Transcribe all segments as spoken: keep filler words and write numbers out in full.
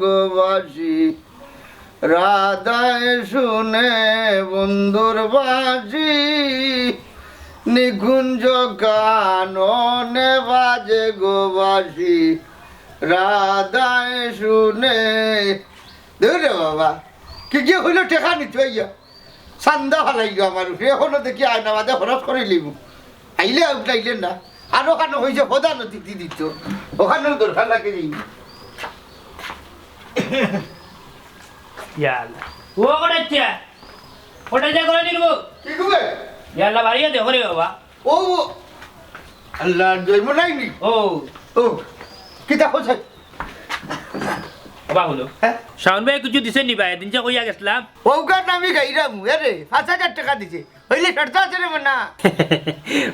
গো বাঁশি, রাধায় শুনে বন্ধুর বাঁশি, নিকুঞ্জ কাননে বাজে গো বাঁশি, রাধায় শুনে। দেখ রে বাবা, কি গিয়ে হইল টেকা নিতে হইয়া? চান্দা ফালাইল আমার উপরে, এখনো দেখি আয়না বাদে খরচ করে লিব। আইলে আউক, আইলে না। আরো খানো হইছে প্রধান অতিথি দিত, ওখানেও দরকার লাগে যাই। ইয়া আল্লাহ। ও কটাচ্ছা? কটাচ্ছা করে নিব? কি করবে? ইয়া আল্লাহ, বাড়িয়ে দেখো রে বাবা। ও, ও। আল্লাহ, জন্ম নাইনি? ও। ও, কিতা কইছে? বাবা হলো। হ্যাঁ? শাওন ভাই কিছু দিছে নি ভাই? দিন যে কইয়া গেছিলাম। ও গান আমি গাইরাম, এ রে, পাঁচ হাজার টেকা দিছে। হইলে শর্ত আছে রে মনা।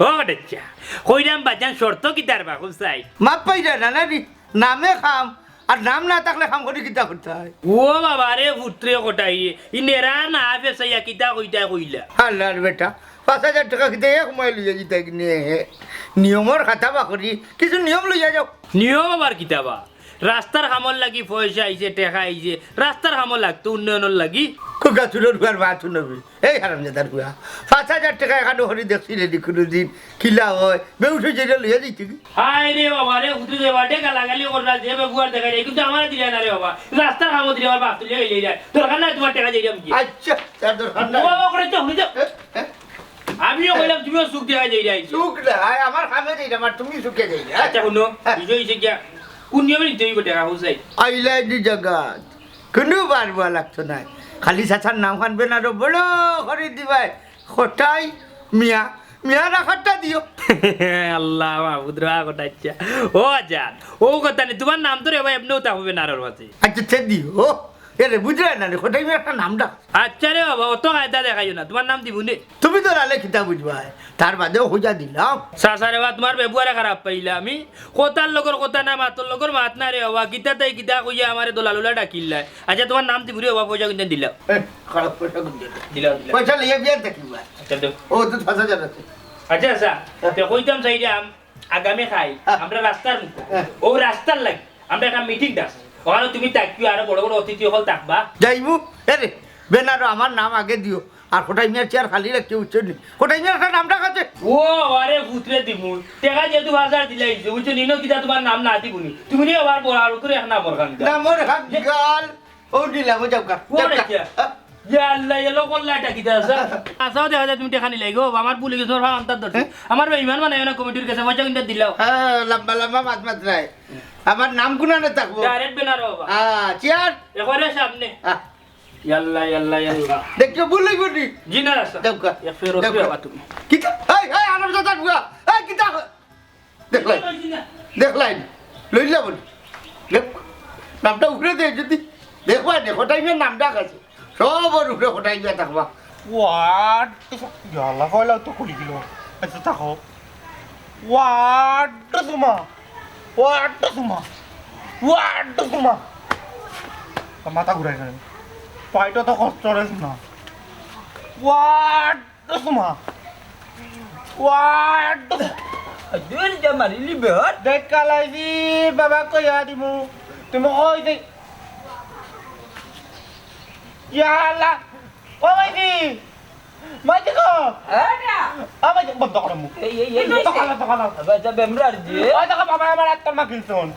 ও কটাচ্ছা। কইরাম বাজান শর্ত কিতার বা, খুব চাই। মাপ পাইরা না, না রে। নামে খাম, আর নাম না থাকলে খাম করি কিতা করতে হয়? ও বাবা রে, পুত্রে কটাই, ই নেরা না ফেসাইয়া কিতা কইতা কইলা? আল্লাহর বেটা, পাঁচ হাজার টেকা কিতা এক মাইল লইয়া যিতা কিনে হে? নিয়মর খাতা বা করি, কিছু নিয়ম লইয়া যাও। নিয়ম আবার কিতা বা? রাস্তার কামর লাগি পয়সা আইছে, টেকা আইছে, রাস্তার কামর লাগতো, উন্নয়নর লাগি। কুকা চুরর হুয়ার মাত হুনবি। এই হারামজাদার হুয়া, পাঁচ হাজার টেকা এখানো করি দেখছি রে নি কোনোদিন? কিলা হয়? বেউঠে যেটা লইয়া যাইতে কি? হায় রে বাবা রে, হুদু দেবা, টেকা লাগালি করলা, যে বেগুয়ার দেখা যায়, কিন্তু আমার দিলে না রে বাবা। রাস্তার কামো দিলে আমার বাপ তুলে গেলে যায়। দরকার নাই তোমার টেকা যাইরাম কি? আচ্ছা, তার দরকার নাই। ও বাবা, করে তো হুনি যাও। হ্যাঁ? হ্যাঁ? আমিও কইলাম, তুমিও সুখ দেখা যাই যাই। সুখ না, আয় আমার কামে যাই না, আমার তুমি সুখে যাই না। আচ্ছা, হুনো, হ্যাঁ। বিষয় হইছে গিয়া, কোন নিয়মে নিতে হইব টেকা, হুসাই? আইলাই দি জাগাত। কোনো বারবার লাগতো না। খালি চাচার নাম খান বেনারো বড় করি দিবায়। কটাই মিয়া, মিয়া রাখারটা দিও। আল্লাহ মাহবুদ রা কটাইচ্ছা। ও আজান, ও কথা নি, তোমার নাম তো রে ভাই এমনিও তা হবে নারর মাঝে। আচ্ছা, সে দিও। এ রে, বুঝলে না রে, কটাই মিয়া একটা নাম ডাক। আচ্ছা রে বাবা, অত কায়দা দেখাইও না, তোমার নাম দিবু নে। তুমি তো রালে কিতা বুঝবায়, তার বাদেও খুঁজা দিলাম। চাচা রে বা, তোমার ব্যবহারে খারাপ পাইলা আমি। কথার লগর কথা না, মাতর লগর মাত না রে বাবা, কিতা তাই কিতা কইয়া আমারে দলালুলা ডাকিলাই। আচ্ছা, তোমার নাম দিবু রে বাবা, পয়সা কিন্তু দিলাও। এ, খারাপ পয়সা কিন্তু দিলাও। দিলাও, দিলাও। পয়সা লইয়া বিয়ার দেখি বা। আচ্ছা, দেও। ও তো পাঁচ হাজার আছে। আচ্ছা, আচ্ছা, তে কইতাম চাইরাম, আগামী খাই, হ্যাঁ। আমরা রাস্তার মুখো, হ্যাঁ। ও রাস্তার লাগি, আমরা একটা মিটিং ডাকছি। ওখানে তুমি থাকিও, আরো বড় বড় অতিথি হল থাকবা। যাইমু, এ রে, বেনারো আমার নাম আগে দিও। আর কটাই মিয়ার চেয়ার খালি রাখিও, বুঝছো নি? কটাই মিয়ার একটা নাম ডাক আছে। ও, আরে পুত্রে দিমু। টেকা যেহেতু বাজার দিলাই, বুঝছো নি? ইনো কিতা তোমার নাম না দিবুনি। তুমি নি আবার বড় আর করে এক নাম ওর খান। নাম ওর খান যে বিকাল। ও দিলাম, ও যাও গা, ও যাও গা। রে, ইয়া আল্লাহ, এলো করলা এটা কিতা আছে? আচ্ছা, দেখা যায় তুমি টেকা নিলাই গো, আমার ভুলে গেছে, আমার আন্তার ধরছে। হ্যাঁ? আমার বেঈমান বানাইও না কমিটির কাছে, পয়সা কিন্তু দিলাও। হ্যাঁ, লম্বা লম্বা মাত মাত নাই। আমার নাম গুনা না থাকবো। ডাইরেক্ট বেনারো বাবা। হ্যাঁ, চেয়ার। এবারে সামনে। হ্যাঁ। ইয়াল্লা, ইয়াল্লা, ইয়াল্লা। দেখছো, ভুল হইব নি? জি না, আচ্ছা। দেউকা। এক ফেরত দেউকা। বাবা তুমি। কিতা? এই, এই, আরব দাদা ঢুকা। এই, কিতা? দেখলাই, দেখলাই, লইলা বলি। দেখ, নামটা উপরে দে যদি। দেখবা নে, কটাই মিয়ার নাম ডাক আছে। সবর উপরে কটাই মিয়া থাকবা। ওয়াট, ইয়াল্লা, কয়লা তো খুলি গেল। আচ্ছা, থাকো। ওয়াট সুমা, ওয়াট সুমা, ওয়াট সুমা। মাথা ঘুরাই গেল। পাইটা তো কষ্ট রে না। ওয়াট সুমা। ওয়াট। দূর যা মারিলি বেহর। দেখ কালাইছি, বাবা কইয়া দিমু। তুমি কই দে। ইয়াল্লা। ও ভাইজি। ভাইজি গো। আরে। ও ভাইজি, বন্ধ করো মুখ। এই, এই, এই, এই। দোকান, দোকান। আবার যা বেমরার দিয়ে। ওই দেখো বাবা, আমার আত্মার মা কিনছন।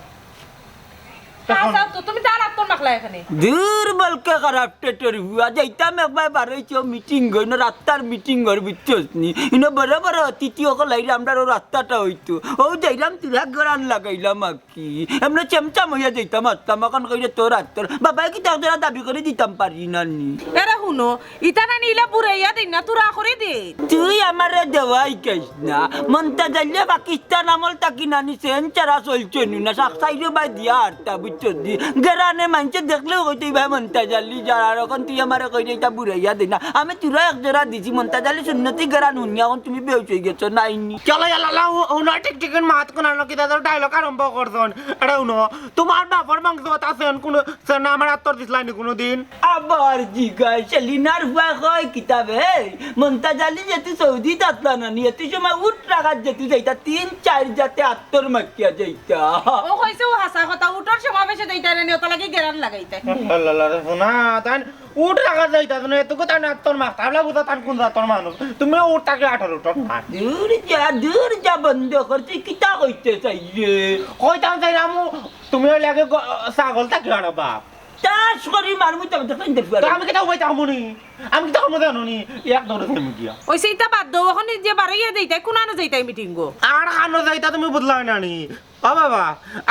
আচ্ছা, তো তুমি তার আত্মর মাখলা এখানে। দূর বলকে খারাপ টেটের হুয়া, যাইতাম একবার বারইছো মিটিং গই না, রাস্তার মিটিং গর বুঝছস নি? ইনো বড় বড় অতিথি অকল আইলে আমরার ও রাস্তাটা হইতো। ও যাইলাম তুরা গরান লাগাইলাম আর কি। এমনে চেমচাম হইয়া যাইতাম আসতাম, এখন কইলে তোর আত্মর। বাবায় কিতা তোরা দাবি করি দিতাম পারি না নি। এরে হুনো, ইতা না নিলে বুড়াইয়া দিন না, তুরা করি দিন। তুই আমারে দেওয়াই খাইস না। মন্তাজ আলী পাকিস্তান আমল থাকি নানি সেন ছাড়া চলছে নু না, সাক সাইডে বাই দিয়া আরতা বুঝছস দি। গেরানে মানষে দেখলেও কইতো, "ই ভাই মন্তাজ আলী যার।" আর এখন তুই আমারে কইরে ইতা বুড়াইয়া দে না। আমি তুরা এক জোড়া দিছি, মন্তাজ আলী সুন্নতি গেরান হুনিয়া এখন তুমি বেউস হই গেছো, নাইনি। চলো, চলো, চলো, ও, ও না, ঠিক ঠিক মাত কোন আনো, কিতা তোর ডায়লগ আরম্ভ করছন। আরে হুনো, তোমার বাপর মাংস আছে কোন সেনা আমার আত্মর দিছলাইনি কোনোদিন? আবার জিজ্ঞাসা লিনার ফুয়া কয় কিতা বে, মন্তাজ আলী যেতু সৌদিত আছলা নানি, এতু সময় উট রাখাত যেতু যাইতা, তিন চাইর জাতে আত্তর মাখিয়া যাইতা। অউ কইছে, অউ হাছা কথা, উটর সমাবেশে যাইতা নানি, অতা লাগি গেরান লাগাইতা। আল্লাহ, আল্লাহ, রে সোনা, তাইন উট রাখাত যাইতা না, এতু কথা না, আত্তর মাখতা, আবলা বুঝা তান কুন জাতর মানুষ। তুমি উট থাকি আঠারো টন না। দূর যা, দূর যা, বন্ধ কর, তুই কিতা কইতে চাইরে? কইতাম চাইরাম, তুমি অইলে আগে গ-, ছাগল থাকি আরো বাপ। তাস করি মারমু তো, দেখইন দেখবা। তো আমি কিতা উবাই থাকমু নি? আমি কিতা করমু জানো নি? এক দৌড়ে যাইমু গিয়া। অইছে ইতা বাদ দেও, অখন যে বারইয়া যাইতায়, কুনানো যাইতায় মিটিংগো? আর কানো যাইতা তুমি বুঝলায় না নি? ও বাবা,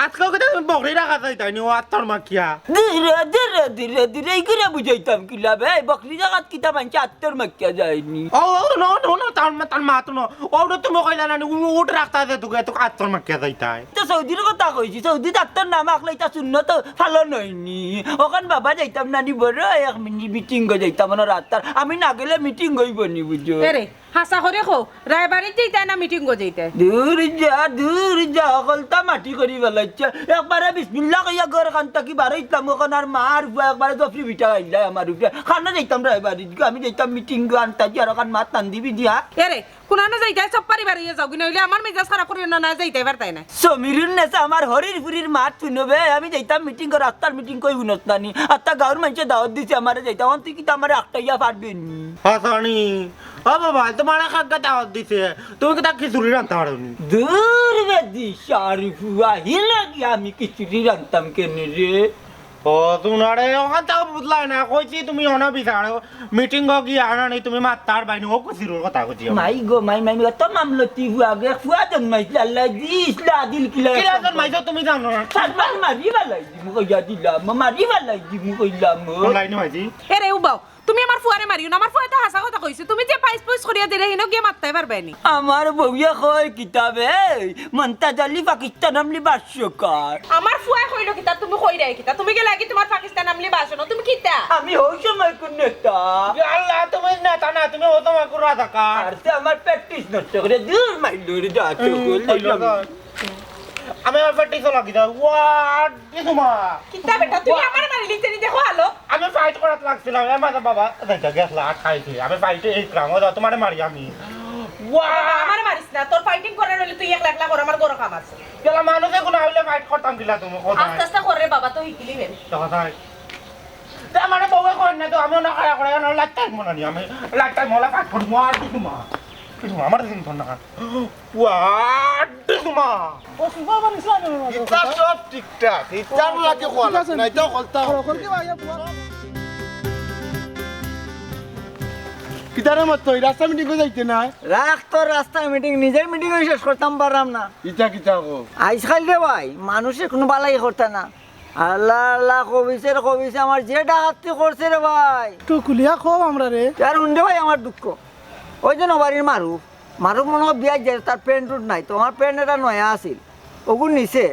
আজকেও কিতা তুমি বকরি রাখাত যাইতায় নি, অউ আত্তর মাখিয়া? ধীরে, ধীরে, ধীরে, ধীরে, ই করে বুঝাইতাম কিলা বে? বকরি রাখাত কিতা মানষে আত্তর মাখিয়া যায়নি? ও, ও, হুনো, হুনো, তার মা, তার মা তো ন। অউ তো তুমি কইলা না নি, উ-, উট রাখতা যে তোকে, তোকে আত্তর মাখিয়া যাইতায়। তো সৌদির কথা কইছি, সৌদিত আত্তর না মাখলে ইতা সুন্নত পালন অয়নি। অখন বাবা যাইতাম নানি বড়, এক মিনিট মিটিংগো যাইতাম, অনো রাস্তার। আমি না গেলে মিটিং অইবো নি, বুঝো? এরে, হাছা করি কও, রায়বাড়িত যাইতায় না মিটিংগো যাইতায়? দূর যা, দূর যা, হকলতা মাটি করি ফালাইছে। একবারে বিসমিল্লাহ কইয়া ঘর খান থাকি বারইতাম, অখন আর মার ফুয়া একবারে জফরি বিটা আইলায় আমার উপরে। কানো যাইতাম রায়বাড়িত গো, আমি যাইতাম মিটিংগো আনতাম, আর অখান মাত টান দিবি দিয়া। এরে, কুনানো যাইতায় সব পারি বারইয়া যাওগি, নাইলে আমার মেজাজ খারাপ করিও না, না যাইতায় পারতায় না। সমীরুন নেছা আমার হরির ফুরির মাত হুনো বে, আমি যাইতাম মিটিংগো, রাস্তার মিটিং কই হুনস না নি? আত্তা গাউর মানষে দাওয়াত দিছে আমারে যাইতাম, অখন তুই কিতা আমারে আটকাইয়া পারবে নি? হাছানি। ও বাবা, তুমারে কাগগা দাওয়াত দিছে, তুমি কিতা খিচুড়ি রানতা পারো নি? দূর বেদি, সারি ফুয়া, হিনো গিয়া আমি খিচুড়ি রানতাম কেনে রে? ও, তুমারে অখান তাও বুঝলায় না, কইছি তুমি অনো বিচারো, মিটিংগো গিয়া আনা নি, তুমি মাততায় পারবায় নি, অউ কইছি রুর কথা কইছি আমি। মাই গো, মাই, মাই, মাই, অত মামলতি ফুয়া গে, ফুয়া জন্মাইছে, আল্লায় দিছলা, দিল কিলা কিলা জন্মাইছো তুমি জানো না? সাতবার মারি ফালাই দিমু কইয়া দিলাম, মারি ফালাই দিমু কইলাম। কোন লাইনে মাইছি? এরে উবাও, তুমি আমার ফুয়ারে মারিও না, আমার ফুয়ায় তো হাছা কথা কইছে, তুমি যে পাইস পুইস করিয়া দিলে হিনো গিয়া মাততায় পারবায় নি। আমার বউয়ে কয় কিতা বে, মন্তাজ আলী পাকিস্তান আমলি ভাষ্যকার। আমার ফুয়ায় কইলো কিতা, তুমি কইরায় কিতা? তুমি গেলায় গি তুমার পাকিস্তান আমলি ভাষণ, তুমি কিতা? আমি অউ সময় কুন নেতা? ইয়া আল্লাহ, তুমি নেতা না, তুমি অউ সময় কুন রাজাকার। আর তে আমার practice নষ্ট করে, দূর মাইর লইরে যা, উম, চোখ কইলো হইলো না। আমি আমার practice লাগি যাও। ওয়া, কি তোমার? কিতা বেটা, তুমি আমারে মারিলিতে নি, দেখো আলো। আমি fight করাত লাগছিলাম, এ মাঝে বাবা, যাইতা গেছলা, আটকাইছে। আমি fight-এ এই ক্রাম, ও যাও, তোমারে মারি আমি। ওয়া! বাবা, আমারে মারিস না, তোর fighting করার অইলে তুই একলা একলা কর, আমার ঘরো কাম আছে। গেলা মানুষ এগুন আইলে fight করতাম কিলা তুমি, কোথায়? আস্তে আস্তে কর রে বাবা, তো হিকিলি বে। তো কোথায়? তে আমারে বউয়ে কয় না তো, আমি অনো খাড়া করে, অনো লাইট টাইম মনে নি, আমি লাইট টাইম অলা fight করি, মার কি তোমার? কি তোমার? আমার দিন তো না। ওয়া, কি তোমার? ও, তোমার আবার ইসলামের মতো ইতা কথা। সব ঠিকঠাক, ইতার লাগে ঠিক আছে, নাই তো নি? কলতা। ওরকম কি ভাইয়া, তোমার কিতারে মত তো, এই রাস্তা মিটিং করে যাইতে না? রাখ তোর রাস্তা মিটিং, নিজের মিটিং শেষ করতাম পারলাম না। ইতা কিতা কো? আইজকাইল রে ভাই, মানুষে কুনু বালাই করতা না। আল্লাহ, আল্লাহ, কবিছের কবিছে আমার যে ডাকাতি করছে রে ভাই। একটু খুলিয়া কও আমরারে। আর হুন রে ভাই আমার দুঃখ। ওই যে নবাড়ির মারুফ, মারুফ মনো অয় বিয়াত যাইর, তার প্যান্ট উট নাই, তো আমার প্যান্ট এটা নয়া আছিল, ওগুন নিছে।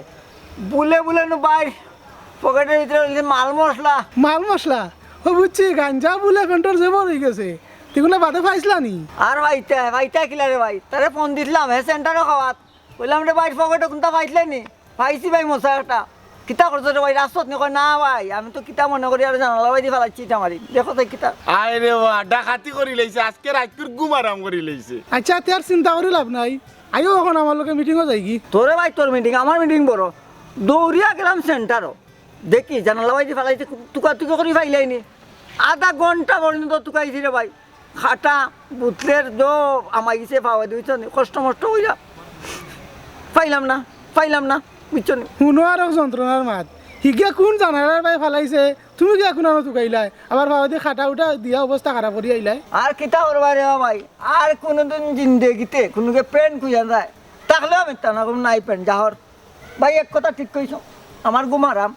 বুলে বুলে নু ভাইর পকেটের ভিতরে অইছে মাল মশলা। মাল মশলা? ও বুঝছি, গাঞ্জা বুলে প্যান্টর জেবর অইগেছে। তুই কুনু বাদে পাইছলা নি? আর পাইতা, পাইতা কিলা রে ভাই? তারে ফোন দিছলাম, হে সেন্টারো খাওয়াত। কইলাম, "রে ভাই, পকেটো কুনতা পাইছলে নি?" "পাইছি ভাই, মশা একটা।" "কিতা করছো রে ভাই, রাস্তাত নি?" কয়, "না ভাই, আমি তো কিতা মনে করি আর জানালা বাইদি ফালাইছি ইটা মারি। দেখো তাই কিতা।" আয় রে বা, ডাকাতি করি লাইছে, আজকে রাইতকুর ঘুম আরাম করি লাইছে। আচ্ছা, তে আর চিন্তা করি লাভ নাই। আইও অখন আমার লগে মিটিংও যাইগি। তোরে ভাই তোর মিটিং, আমার মিটিং বড়। দৌড়িয়া গেলাম সেন্টারো। দেখি জানালা বাইদি ফালাইছে, তুকাতুকি করি ফাইলাই নি। আধা ঘন্টা পর্যন্ত তুকাইছি রে ভাই। খাটা, বুতলের জো আমাই গেছে পাওয়া দিছনি, কষ্ট মষ্ট কইরা। পাইলাম না, পাইলাম না, বুঝছো নি? হুনো আরো যন্ত্রণার মাত। হিগিয়া কুন জানালার বায় ফালাইছে, তুমি গিয়া কুনানো তুকাইলায়? আবার পাওয়া দি খাটা উঠা দিয়া অবস্থা খারাপ করি আইলায়। আর কিতা করবা রে ভাই? আর কুনুদিন জিন্দেগিতে কুনুগে প্যান্ট খুইয়া যায়, তাকলেও আমি তা না, কুনু নাই প্যান্ট, জাহর। ভাই, এক কথা ঠিক কইছো, আমার ঘুম আরাম,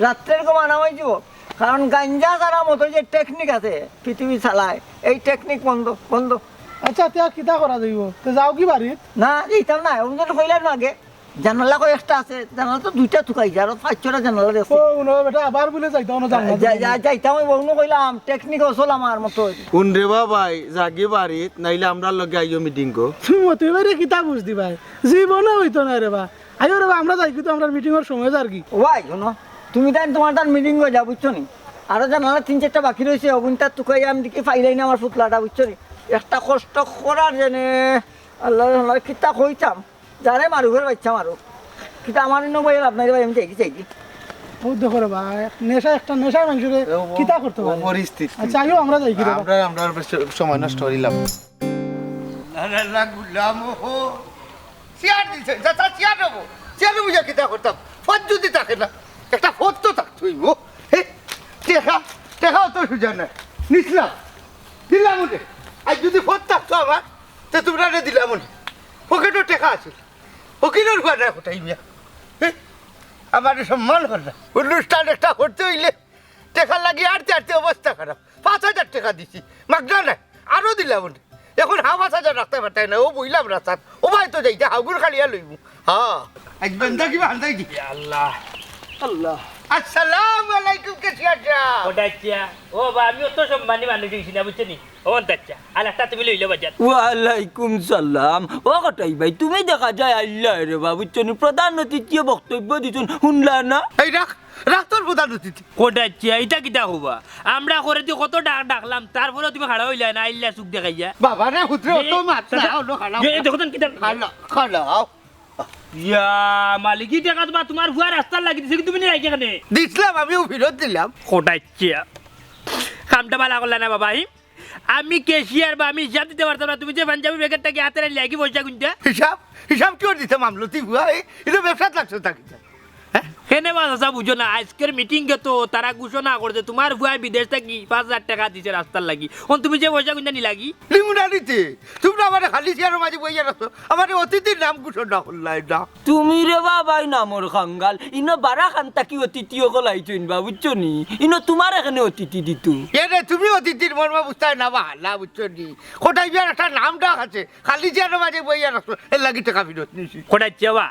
রাত্রের ঘুম আরাম অইযিবো, কারণ গাঞ্জা ছাড়া মদর যে টেকনিক আছে পৃথিবী চালায়, এই টেকনিক বন্ধ, বন্ধ। আচ্ছা, তে আর কিতা করা যাইবো? তে যাওগি বাড়িত? না, যাইতাম না, অমন কইলাম না আগে, জানালা কয়েকটা আছে, জানালা তো দুইটা তুকাইছে, আরো পাঁচ ছয়টা জানালা দেখছি। ও, উনো বেটা আবার বুলে যাইতাম, উনো জানালা যা-, যা-, যাইতাম অইবো, উনো কইলাম, টেকনিক অসল আমার মতো। হুন রে বা ভাই, যাগি বাড়িত, নাইলে আমরার লগে আইও মিটিংগো। তুমি মতে এবারে কিতা বুঝ দিবায়? জীবনে অইতো না রে বা। আইও রে বা, আমরা যাইগি তো, আমরার মিটিংর সময় যারগি। ও ভাই, হুনো, তুমি তাইন তুমার তান মিটিংগো যাও, বুঝছো নি? আরো জানালা তিন চাইরটা বাকি রইছে, অগুনতা তুকাইয়া আমি দেখি পাইলাই না আমার পুতলাটা, বুঝছো নি? একটা কষ্ট করার জেনে, আল্লাহ, আল্লাহ, কিতা কইতাম, যারে মারুক, এর বাচ্চা মারুক, কিন্তু আমার ইনো বইয়া লাভ নাই রে ভাই, আমি যাইগি, যাইগি। ও দেখো রে ভাই, নেশা একটা নেশায় মানুষরে ও, ও, কিতা করতে ও পারে। পরিস্থিতি। আচ্ছা, আইও আমরা যাইগি রে ভাই। আমরা, আমরা আর বেশি সময় নষ্ট করিলাম। না, না, না, গুলাম, ও। চেয়ার দিছে, যা, যা, চেয়ার নেবো। চেয়ার নেবো, যা, কিতা করতাম? পথ যদি থাকে না, একটা পথ তো থাকতে হইব। হে, টেকা, টেকাও তো সুজা নাই। নিছলাম, দিলাম ওরে। আর যদি পথ থাকতো আমার, তো তোমরারে দিলাম ওরে। পকেটো টেকা আছে। ফকিরর ফুয়া না কটাই মিয়া। হে, আমারে সম্মান কর না। অনুষ্ঠান একটা করতে হইলে টেকা লাগি আটতে আটতে অবস্থা খারাপ। পাঁচ হাজার টেকা দিছি, মাগনা নাই, আরো দিলাম ওরে। এখন হা পাঁচ হাজার রাখতে পারতাই না, ও বইলাম রাস্তাত, ও ভাই তো যাইতে হাউগুর খালিয়া লইবো। হ্যাঁ, আজ বান্দা কি বান্দাই কি? ইয়া আল্লাহ। আল্লাহ। আসসালামু আলাইকুম, ক্যাশিয়ার সাহেব। ওটা আচ্ছা। ও বা, আমি অত সম্মানী মানুষ হইছি না, বুঝছো নি? ও আচ্ছা, আর একটা তুমি লইলে বাজার। ওয়ালাইকুম সালাম। ও কটাই ভাই, তুমি দেখা যায় আইলা রে বা, বুঝছো নি? প্রধান অতিথিয়ে বক্তব্য দিছইন, শুনলা না? এই রাখ, রাখ তোর প্রধান অতিথি। কটাই আচ্ছা, এটা কিতা হবা? আমরা করে দি কত ডাক ডাকলাম, তারপরেও তুমি খাড়া হইলা না, আইলা চুখ দেখাইয়া। বাবা রে, হুতরে, অত মাত না, অন্য খাড়া। এ, এ, দেখো তো কিতা? খাড়া, খাড়াও। ইয়া, মালিকি টেকা তোমার, তোমার ফুয়া রাস্তার লাগি দিছে, কি তুমি নি রাখি এখানে? দিছলাম, আমিও ফিরত দিলাম। কটাই আচ্ছা। কামটা বালা করলা না বাবা, হি? আমি ক্যাশিয়ার বা আমি হিসাব দিতে পারতাম না, তুমি যে পাঞ্জাবি প্যাকেটটা কি হাতে রাখলে কি পয়সা গুনতে? হিসাব? হিসাব কি করে দিতে মামলতি ফুয়া? এই, এটা ব্যবসাত লাগছো তা কিতা? হ্যাঁ? কেনে বা চাচা বুঝো না, আজকের মিটিং এ তো তারা ঘোষণা করছে, তোমার ফুয়ায় বিদেশ থাকি পাঁচ হাজার টেকা দিছে রাস্তার লাগি। অখন তুমি যে পয়সা গুনতে নি লাগি? লিমু না নিতে। তোমরা আমারে খালি চেয়ারর মাঝে বইয়া রাখছো, আমারে অতিথির নাম ঘোষণা করলায় না। তুমি রে বাবাই নামর খাঙ্গাল, ইনো বারাখান থাকি অতিথি অকল আইছইন বা, বুঝছো নি? ইনো তোমার এখানে অতিথি দিত। এ রে, তুমি অতিথির মর্ম বুঝতায় না বা হালা, বুঝছো নি? কটাই বিয়ার একটা নাম ডাক আছে, খালি চেয়ারর মাঝে বইয়া রাখছো, এর লাগি টেকা ফিরত নিছি। কটাই চেয়া বা,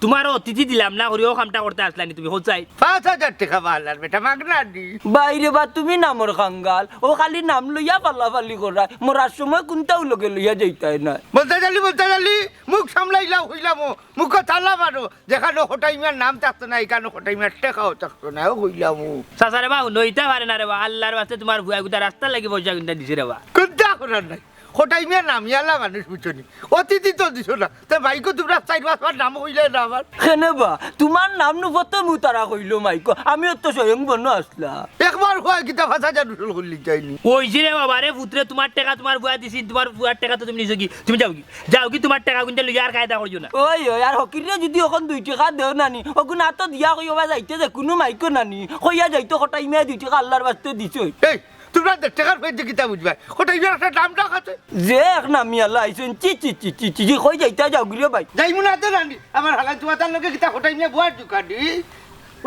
তোমার অতিথি দিলাম না করি, ও কামটা করতে আসলানি তুমি, হোচাই? পাঁচ হাজার টেকা বাহালার বেটা, মাগনা দি। বাইরে বা তুমি নামর খাঙ্গাল, ও খালি নাম লইয়া ফালাফালি করায়, মরার সময় কোনটাও লগে লইয়া যাইতায় না। বলতে জালি, বলতে জালি, মুখ সামলাইলাও কইলাম ও, মুখো তালা মারো, যেখানো কটাই মিয়ার নাম থাকতো না, এখানো কটাই মিয়ার টেকাও থাকতো না, ও কইলাম ও। চাচারে বা, নইতা পারে না রে বা, আল্লাহর ওয়াস্তে তোমার ফুয়া গুতা রাস্তার লাগি পয়সা গুনতে দিছে রে বা। কোনটা করার নাই? কটাই মিয়া নামিয়ালা মানুষ বুঝছো নি? অতিথি তো দিছো না। তে ভাইগো তোমরা চাইর পাঁচবার নাম কইলে না আমার। কেনে বা? তোমার নাম নু প্রথম উতারা কইলো মাইকো। আমিও তো স্বয়ং বন্য আসলা। একবার কয় কিতা পাঁচ হাজার উসুল করলি যাইনি। ওই যে রে বাবা রে, পুতরে, তোমার টেকা তোমার ফুয়া দিছি, তোমার ফুয়ার টেকা তো তুমি নিছো কি? তুমি যাওগি? যাওগি, তোমার টেকা গুনতে লইয়া আর কায়দা করিও না। ওই, ওই, আর ফকিররে যদি অখন দুই টেকা দেও নানি, অগুন আতো দিয়া কইও বা যাইতে যে কুনু মাইকো নানি, কইয়া যাইতো কটাই মিয়া দুই টেকা আল্লাহর ওয়াস্তে দিছইন। এই, তোমরা দেড় টেকার ফেরত কিতা বুঝবায়? কটাই মিয়ার একটা নাম ডাক আছে। যে এক নামিয়ালা আইছইন, চি, চি, চি, কই যাইতা যাওগি রে ভাই। যাইমু না তো নানি, আমার হালাই তোমার তার লগে কিতা কটাই মিয়া বুয়ার দোকানি।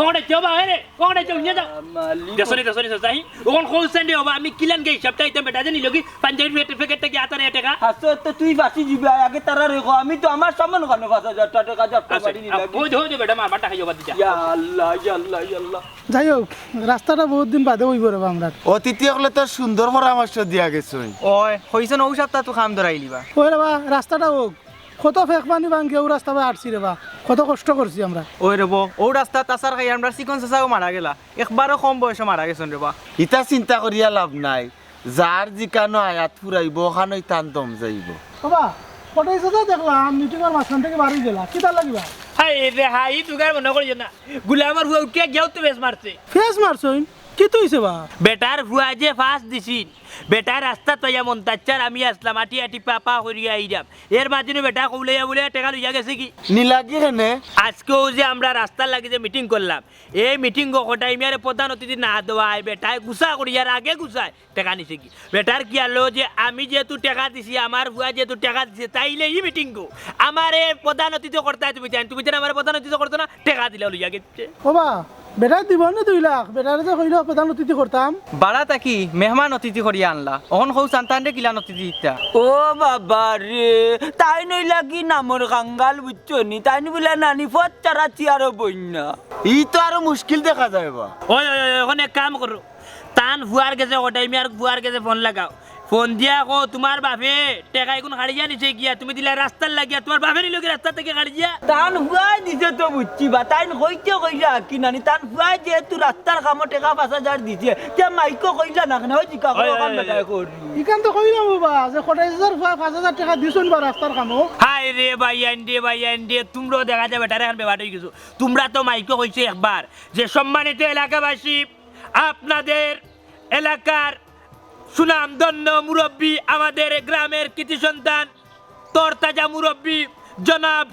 ওখানে যাও বা, এ রে, ওখানে যাও, নিয়ে যাও। মালিক। দেখছো নি, দেখছো নি, চাচা, হি? ওখান কইছেন রে বাবা, আমি কিলান গেই সপ্তাহে ইতাম বেটা জানি লগি, পাঞ্জাবির প্যাকেট, প্যাকেট থাকি আতারে টেকা। আচ্ছা, তো তুই বাঁচি যিবে, আগে তারারে ক, আমি তো আমার সামান খানো পাঁচ হাজার টেকা জব্দ আচ্ছা, করি নিলাম। ওই যে, ওই যে বেটা, মারবার টাকা জবাব দিতা। ইয়া আল্লাহ, ইয়া আল্লাহ, ইয়া আল্লাহ। যাই হোক, রাস্তাটা বহুত দিন বাদে অইবো রে বা আমরার। অতিথি অকলে তো সুন্দর পরামর্শ দিয়া গেছইন। ওই, কইছইন অউ সপ্তাহ তো কাম ধরাইলিবা। ওই রে বা, রাস্তাটা হোক, কত ফেক পানি ভাঙ্গি অউ রাস্তা বায় আটছি রে বা, কত কষ্ট করছি আমরা। ওই রে বা, অউ রাস্তাত আছাড় খাই আমরার চিকন চাচাও মারা গেলা, একবারও কম বয়সো মারা গেছইন রে বা। ইতা চিন্তা করিয়া লাভ নাই, যার যেখানো আয়াত ফুরাইবো, অখানোই তান দম যাইবো। বাবা, কটাই চাচা দেখলাম মিটিংর মাঝখান থাকি বারই গেলা, কিতার লাগিবা? হায় রে হায়, ই তুকার মনো করিও না, গুলামর ফুয়া উঠিয়া গিয়াউ তো ফেস মারছে। ফেস মারছইন? কিতা অইছে বা? বেটার ফুয়া যে ফাঁস দিছিল, বেটায় রাস্তাত পাইয়া মন্তাজ চাচার আমি আছলাম, আটি আটি পা পা করিয়া আইরাম। এর মাঝে নু বেটায় কৌলাইয়া বুলে টেকা লইয়া গেছে গি। নিলাগি কেনে? আজকে অউ যে আমরা রাস্তার লাগি যে মিটিং করলাম, এই মিটিংও কটাই মিয়ারে প্রধান অতিথি না দেওয়ায় বেটায় গুছা করিয়ার আগে গুছায় টেকা নিছে গি। বেটার খিয়ালো যে আমি যেহেতু টেকা দিছি, আমার ফুয়া যেহেতু টেকা দিছে, তাইলে ই মিটিংও আমারে প্রধান অতিথি করতায় তুমি জানো, তুমি জানো আমারে প্রধান অতিথি করতো না, টেকা দিলাও লইয়া গেছে। ও বা, বেটায় দিবো নি দুই লাখ, বেটারে যে কইলো প্রধান অতিথি করতাম। বাড়া থাকি মেহমান অতিথি করিয়া আনলা, অখন কও চান্তানরে কিলান অতিথি দিতা। ও বাবা রে, তাইন অইলা গি নামর খাঙ্গাল বুঝছো নি, তাইন বুলে নানি পথ ছাড়া চেয়ারো বইন না। ই তো আরো মুশকিল দেখা যায় বা। ওই, ওই, ওই, অখন এক কাম করো, তান ফুয়ার গেছে কটাই মিয়ার ফুয়ার গেছে ফোন লাগাও, ফোন দিয়া কও, তুমার বাফে টেকা ইগুন কাড়িয়া নিছে গিয়া, তুমি দিলায় রাস্তার লাগিয়া, তুমার বাফে নিলো গি রাস্তা থাকি কাড়িয়া? তান ফুয়ায় দিছে তো বুঝছি বা, তাইন কইতে কইলা কি নানি, তান ফুয়ায় যেহেতু রাস্তার কামো টেকা পাঁচ হাজার দিছে, তে মাইকো কইলা না কেনে? ওই জিকা করো, ওই, ওখান ওই, বেটায় ওই। করি। ইখান তো কইলাম বাবা, যে কটাই চাচার ফুয়ায় পাঁচ হাজার টেকা দিছইন বা রাস্তার কামো। হায় রে ভাইয়াইন রে, ভাইয়াইন রে, তুমরাও দেখা যায় বেটারে এখান বেবাট অইগেছো। তুমরা তো মাইকো কইছো একবার যে সম্মানিত এলাকাবাসী, আপনাদের এলাকার সুনামধন্য মুরব্বি, আমাদের গ্রামের কৃতি সন্তান, তরতাজা মুরব্বি জনাব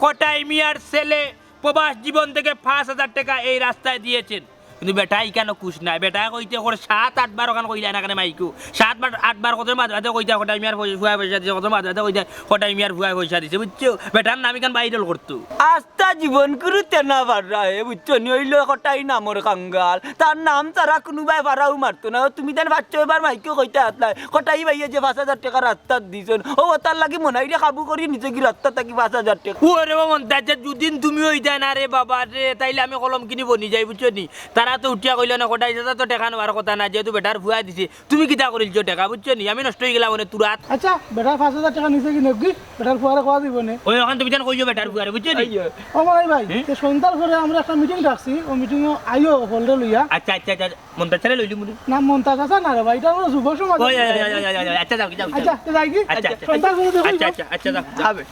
কটাই মিয়ার ছেলে প্রবাস জীবন থেকে পাঁচ হাজার টেকা এই রাস্তায় দিয়েছেন। কিন্তু বেটায় ইখানো খুশ নায়, বেটায় কইতে করে সাত আটবার অখান কইলা না কেনে মাইকো, সাত বার আটবার কত মাঝে মাঝে কইতা কটাই মিয়ার পয়-, ফুয়ায় পয়সা দিছে, কত মাঝে মাঝে কইতা কটাই মিয়ার ফুয়ায় পয়সা দিছে, বুঝছো? বেটার নাম ইখান viral করতো। আস্তা জীবন কুরু তেনা পাররা হে, বুঝছো নি? অইলো কটাই নামর কাঙ্গাল, তার নাম ছাড়া কুনুবায় পারাউ মারতো না। তুমি তান পাঁচ ছয়বার মাইকো কইতা আছলায়, কটাই ভাইয়ে যে পাঁচ হাজার টেকা রাস্তাত দিছইন, অউ অতার লাগি মনাইরে কাবু করি নিছে গি রাস্তা থাকি পাঁচ হাজার টেকা। ওরে ও মন্তাজ, যুদিন তুমি অইতায় না রে বাবা রে, তাইলে আমি কলম কিনি বনি যাই, বুঝছো নি? তারা তো উঠিয়া কইলা না, কটাই চাচা তো টেকা নেওয়ার কথা না, যেহেতু বেটার ফুয়ায় দিছে, তুমি কিতা করিলছো টেকা, বুঝছো নি? আমি নষ্ট অইগেলাম অনে তুরাত। আচ্ছা, বেটায় পাঁচ হাজার টেকা নিছে গি নেউক গি, বেটার ফুয়ারে কওয়া দিবো নে। ওই অখান তুমি তান কইও বেটার ফুয়ারে, বুঝছো নি? আইয়ো। ও মনাই ভাই, হুম? তে সন্ধ্যার পরে আমরা একটা meeting ডাকছি, অউ meeting-ও আইও হলরে লইয়া। আচ্ছা, আচ্ছা, আচ্ছা, মন্তাজ চাচা লইলি মুনি। না, মন্তাজ চাচা না রে ভাই, ইটা আমরার যুব সমাজ। ওই, ওই, ওই, ওই, ওই, ওই, আচ্ছা, যাও, যাও, যাও। আচ্ছা, তে যাই গি? আচ্ছা, আচ্ছা। সন্ধ্যার পরে দেখো। আচ্ছা, আচ্ছা, আচ্ছা, যাও, যাও। আবে,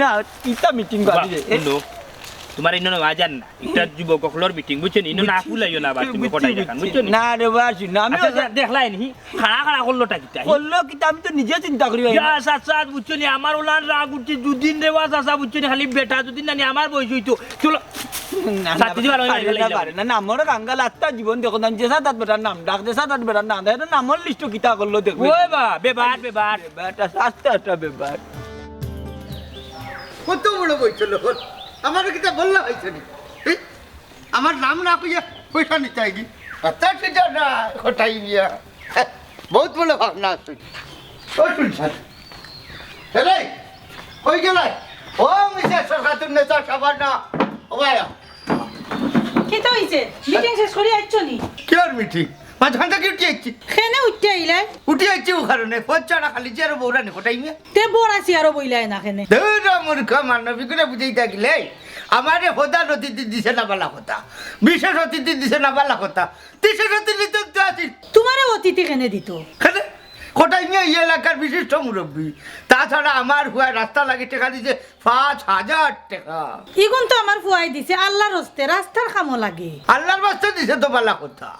না, ইটা meeting বাদ দে। হুনো, তুমার ইনো নেওয়া যার না। ইটা যুবক অকলর meeting, বুঝছো নি? ইনো না ফুলাইও না আবার তুমি বুঝছি, কটাই দেখান, বুঝছি। বুঝছো নি? না রে বা, শুন না, আমি আচ্ছা, ওটা দে-, দেখলায় নি? খাড়া খাড়া করলো টা কিতা? করলো কিতা? আমি তো নিজে চিন্তা করি ভাই। ইয়া, চাচা, বুঝছো নি? আমার ওলান রাগ উঠছে, দুদিন রে বা, চাচা, বুঝছো নি? খালি বেটা দুদিন নানি আমার বয়স অইতো। চলো। না, না, শাস্তি দিবার অইলে পারে না, পারে না। না, না, মোর কাঙ্গাল আত্মা জীবন দেখো না, যে সাত আট বেটার নাম ডাক, যে সাত আট বেটার নাম ডাক, এটা নামর list-ও কিতা করলো দেখবে। ওই বা, বেবার, বেবার। বেটা, আস্তে আস্তে বেবার। কত বড় বইছিল এখন? আমারে কিতা বললা হইছে নি? এই, আমার নাম না কইয়া পয়সা নিতে আইগি? আচ্ছা, ঠিক আছে, না, কটাই মিয়া। বহুত বড় ভাবনা আছে। ও, শুনছেন? এরে, কই গেলে? ও, মিসেস সরকাতুন নেতা সাবানা। ও ভাইয়া। কিতা অইছে? Meeting শেষ করি আইছো নি? কিয়র meeting? মাঝখান থাকি উঠি আইছি। কেনে উঠি আইলায়? উঠি আইছি অউ কারণে, পথ ছাড়া খালি চেয়ারো বউরা নি কটাই মিয়া। তে বড় আছি আরো বইলায় না কেনে? ধুর, মূর্খ মানব, ইগুরে বুঝাইতা গেলে, আমারে প্রধান অতিথি দিছে না বালা কথা, বিশেষ অতিথি দিছে না বালা কথা, বিশেষ অতিথি তো, তো আছি। তুমারে অতিথি কেনে দিতো? কেনে? কটাই মিয়া ই এলাকার বিশিষ্ট মুরব্বি, তাছাড়া আমার ফুয়ায় রাস্তা লাগি টেকা দিছে পাঁচ হাজার টেকা। ইগুন তো আমার ফুয়ায় দিছে আল্লার হস্তে, রাস্তার কামো লাগে। আল্লার বাস্তে দিছে তো বালা কথা।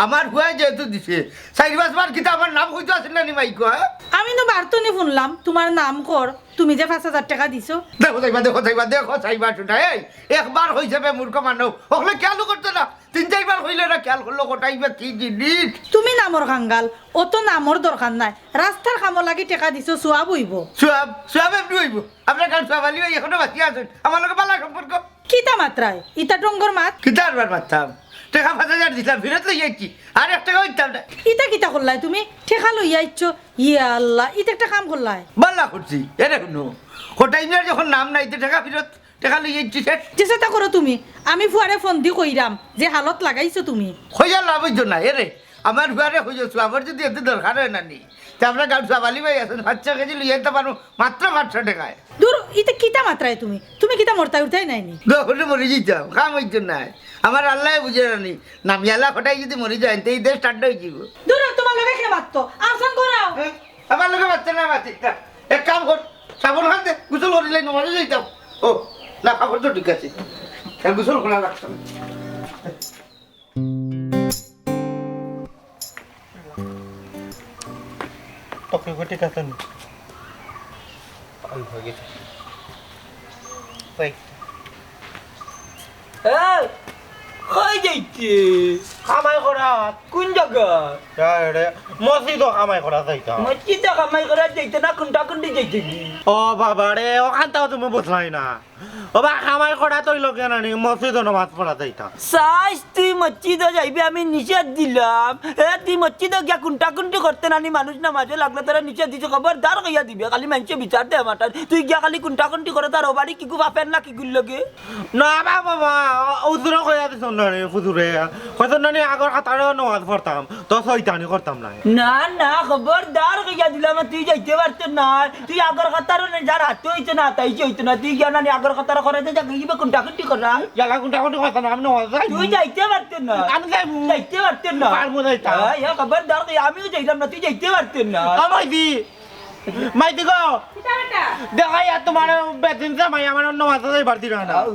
আমার ফুয়ায় যেহেতু দিছে, চাইর পাঁচবার কিতা আমার নাম কইতো আছিল না নি মাইকো, হ্যাঁ? আমি তো বারতনি হুনলাম তুমার নাম কর, তুমি যে পাঁচ হাজার টেকা দিছো। দেখো চাইবা, দেখো চাইবা, দেখো চাইবা, শুনা, এই একবার কইছে বে মূর্খ মানব, অকলে খেয়ালও করতে না, তিন চাইরবার কইলে না খেয়াল করলো, কটাই বা কি জিনিস। তুমি নামর কাঙ্গাল, অত নামর দরকার নাই, রাস্তার কামো লাগি টেকা দিছো, সওয়াব অইবো। সওয়াব, সওয়াব এমনি অইবো। আপনার গাঁওর সওয়াব আলী ভাই এখনো বাঁচিয়া আছইন, আমার লগে বালা সম্পর্ক। কিতা মাতরায়? ইতা ঢঙ্গর মাত? কিতা আরবার মাততাম? টেকা পাঁচ হাজার দিছলাম, ফিরত লই আইছি। আর এক টেকাও দিতাম না। ইতা কিতা করলায় তুমি? টেকা লইয়া আইছো? ইয়া আল্লাহ, ইতা একটা কাম করলায়। বালা করছি। এরে হুনো, কটাই মিয়ার যখন নাম নাই, তে টেকা ফিরত, টেকা লই আইছি শেষ। যেতা করো তুমি, আমি ফুয়ারে ফোন দি কইরাম যে হালত লাগাইছো তুমি। কইয়া লাভ অইতো না, এরে। আমার ফুয়ারে কইছো, সওয়াবর যদি এত দরকার অয় না নি, তে আপনার গাঁওর সওয়াব আলী ভাই আছইন, পাঁচশো কেজি লইয়া আইতা পারমু, মাত্র পাঁচশো টেকায়। দূর, ইতা কিতা মাতরায় তুমি? তুমি কিতা মরতায় উঠতায় নায় নি? দখলে মরি যাইতাম, কাম অইতো নায়। আমার আল্লায় বুঝে না নি, নামিয়ালা কটাই যদি মরি যাইন, তে ই দেশ ঠান্ডা অই যাইবো। দূর, তুমার লগে কে মাততো? আফসান করাও। হ্যাঁ? আমার লগে মাততো না, মাতি না। এক কাম কর, সাবন খান দে, গোসল করিলে নমাজে যাইতাম। ও, না, কাপড় তো ঠিক আছে। আর গোসল করা লাগতো না। তখন ঠিক আছে নি? ওই হয়ে গেছে। এই। এই, কই যাইতে? কামাই করা। কোন জাগা? যা রে, মসজিদো কামাই করা যাইতা। মসজিদো কামাই করা যাইতে না, কুন্টা কুন্টি যাইতে কি? ও বাবা রে, অখানটাও তুমি বুঝলাই না। ও বা, কামাই করা তো অইলো কেনে নি, মসজিদো নামাজ পড়া যাইতা। চাইস তুই মসজিদো যাইবে, আমি নিষেধ দিলাম। এ, তুই মসজিদো গিয়া কুন্টা কুন্টি করতে না নি, মানুষ নামাজো লাগলে তোরে নিষেধ দিছি, খবরদার কইয়া দিবে, খালি মাইনষে বিচার দে আমার তার। তুই গিয়া খালি কুন্টা কুন্টি করে তার ও বাড়ি কিগু বাপের না কিগুর লগে? না বা বাবা, হুজুরে কইয়া দিছইন না নি, হুজুরে। কইছইন না আগর কাতারো নমাজ পড়তাম, তো শয়তানি করতাম না। না, না, খবরদার কইয়া দিলাম, তুই যাইতে পারতে না। তুই আগর কাতারো নে, যার হাতে অইতো না, তাই অইতো না। তুই গিয়া না নি আগর কাতারো করে দে, যা গিয়া কুন্টা কুন্টি করা। ইয়ালা কুন্টা কুন্টি করতাম না, আমি নমাজ যাইমু। তুই যাইতে পারতে না। আমি যাইমু। যাইতে পারতে না। পারমু যাইতাম। এই, এই, খবরদার কইয়া আমিও যাইলাম না, তুই যাইতে পারতে না। আমায় দি। মাইদি গো। কিতা বেটা? দেখা ইয়া তোমার বেদিন জামাই আমার নমাজো যাইবার দিল না। আউ।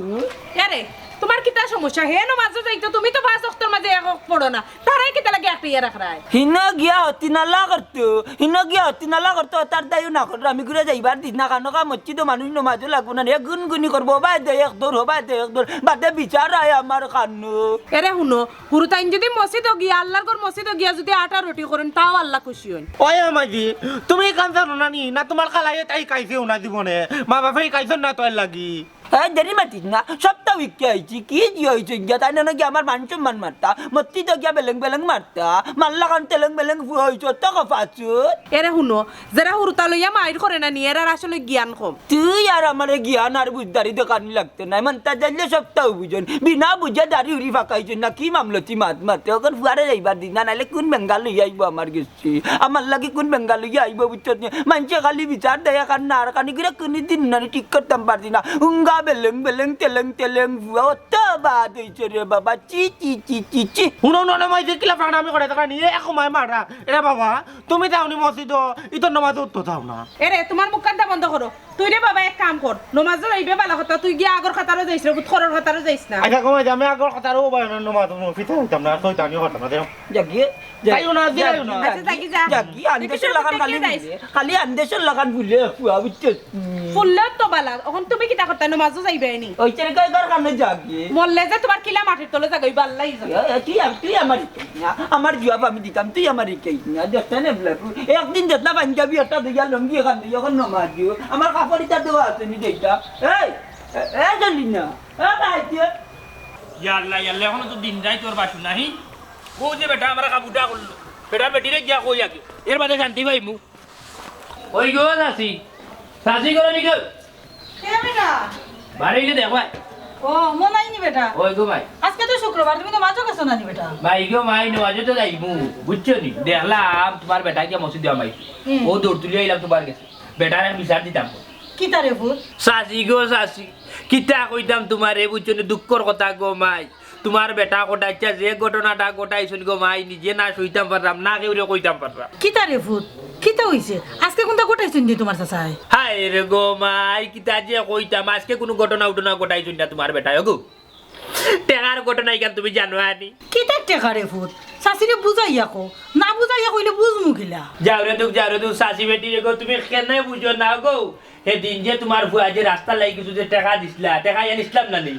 এরে, তোমার কিতা সমস্যা? হে নমাজো যাইতো, তুমি তো পাঁচ ওয়াক্তর মাঝে এক ওয়াক্ত পড়ো না। তারাই কিতা লাগি একটা ইয়া রাখরায়? হিনো গিয়া হতি নালা করতো, হিনো গিয়া হতি নালা করতো, তার দায়ও না করতো। আমি ঘুরে যাইবার দিস না, কানো কা মসজিদো মানুষ নমাজো লাগবো না, এ গুনগুনি করবো, হবায় দে এক দৌড়, হবায় দে এক দৌড়, বাদে বিচার আয় আমার কানো। এরে হুনো, হুরুতাইন যুদি মসজিদো গিয়া, আল্লার ঘর মসজিদো গিয়া যুদি আটা রুটি করইন, তাও আল্লা খুশি অইন। ওই আমাজি, তুমি ইখান জানো না নি? না তোমার খালাইয়ে তাই খাইছে না জীবনে। মা বাপে খাইছইন না তোর লাগি। এই দেরি মাতিস না, সপ্তাহ উইকে আইছি, কি জি অইছে গিয়া? তাই না নাকি আমার মান সম্মান মারতা? মসজিদো গিয়া বেলেং বেলেং মারতা, মাল্লা খান তেলেং বেলেং ফুয়া অইছে, অত কফা আছে। এরে হুনো, যেরা হুরুতা লইয়া মাইর করে না নি, এরার আসলে জ্ঞান কম। তুই আর আমারে জ্ঞান আর বুঝদারি দেখানি লাগতো নায়। মন্তাজ আইলে সবতাউ বুঝইন। বিনা বুঝে দাড়ি উড়ি ফাকাইছইন না, কি মামলতি মাত মাতে। অখন ফুয়ারে যাইবার দিস না, নাইলে কুন বেঙ্গা লইয়া আইবো আমার গেছে? আমার লাগি কুন বেঙ্গা লইয়া আইবো বুঝছস নি? মানষে খালি বিচার দেয়, আর না আর খানি করে কুনুদিন নানি ঠিক করতাম পারছি না। উঙ্গা বেলেং বেলেং তেলেং তেলেং ফুয়া, অত বাদ অইছে রে বাবা। চি, চি, চি, চি, চি। হুনো, হুনো, হুনো, মাই যে কিলা ফাটামি করে থাকো নি, এ, এক মাই মারা। এরে বাবা, তুমি যাও নি মসজিদো, ইতো নমাজ উঠতো যাও না। এরে, তোমার মুখ কান্তা বন্ধ করো। তুই রে বাবা এক কাম কর, নমাজো যাইবে ভালা কথা, তুই গিয়া আগর কাতারো যাইস রে, বুত খরর কাতারো যাইস না। আচ্ছা, কমাই দে, আমি আগর কাতারো উবাই না, নমাজ, নমাজ, ফিতা হইতাম না, শয়তানি করতাম না, যাও। যাগি, যাগি, যাগি, যাগি, আন্দে শোন লাখান খালি বুলে, খালি আন্দে শোন লাখান বুলে, ফুয়া বুঝছস? ফুললে তো বালা, অখন তুমি কিতা করতা, নমাজো যাইবে নি? ওই চেরে কয় ঘর কানে যাগি। মরলে যে তোমার কিলা মাটির তলে যাগি, ওই বাল্লাই যাগি। এ, এ, তুই আম-, তুই আমার ইকাইস না, আমার জুয়াব আমি দিতাম, তুই আমার ইকাইস না, দেখতে নে বলে, একদিন দেখলা পাঞ্জাবি একটা দিয়া লুঙ্গি এখান দিয়া, অখন নমাজ দিও, আমার কাপড় ইতা দেওয়া আছে নি যেটা। এই, এ, এ, গেলি না, এ, ভাই, তুই ইয়া আল্লাহ, ইয়া আল্লাহ, অখনো তো দিন যাই তোর বাসু নাহি। ও যে বেটা, আমরা কাবুটা করলো। বেটা বেটিরে গিয়া কই আগে। এর বাদে শান্তি পাইমু। ওই গো, চাচি। চাচি গো, নি গো? কে বেটা? বাড়ি গিয়ে দেখ ভাই। ও, মন আইনি বেটা। ওই গো ভাই। আজকে তো শুক্রবার, তুমি নমাজো গেছো না নি বেটা? ভাই গো, ভাই, নমাজো তো যাইমু। বুঝছো নি? দেখলাম তোমার বেটা গিয়া মসজিদ দেওয়া ভাই। হুম। ও দৌড় তুলিয়া আইলাম তোমার গেছে। বেটার আমি বিচার দিতাম। কিতা রে ফুত? চাচি গো, চাচি। কিতা কইতাম তোমারে, বুঝছো নি? দুঃখর কথা গো মাই। তোমার বেটা কটাইচ্ছা যে ঘটনাটা ঘটাইছইন গো মাই, নিজে না সইতাম পারলাম, না কেউরে কইতাম পারলাম। কিতা রে ফুত, কিতা অইছে? আজকে কুনটা ঘটাইছইন যে তোমার চাচায়? হায় রে গো মাই, কিতা যে কইতাম, আজকে কুনু ঘটনা উটনা ঘটাইছইন না তোমার বেটায় গো। টেকার ঘটনা ইখান তুমি জানো আনি? কিতা টেকা রে ফুত? চাচিরে বুঝাইয়া কও, না বুঝাইয়া কইলে বুঝমু কিলা? যাও রে দুখ, যাও রে দুখ, চাচি বেটি রে গো, তুমি কেনে বুঝো না গো? সেদিন যে তোমার ফুয়া যে রাস্তা লাগি কিছু যে টেকা দিছলা, টেকা আনিছলাম না নি?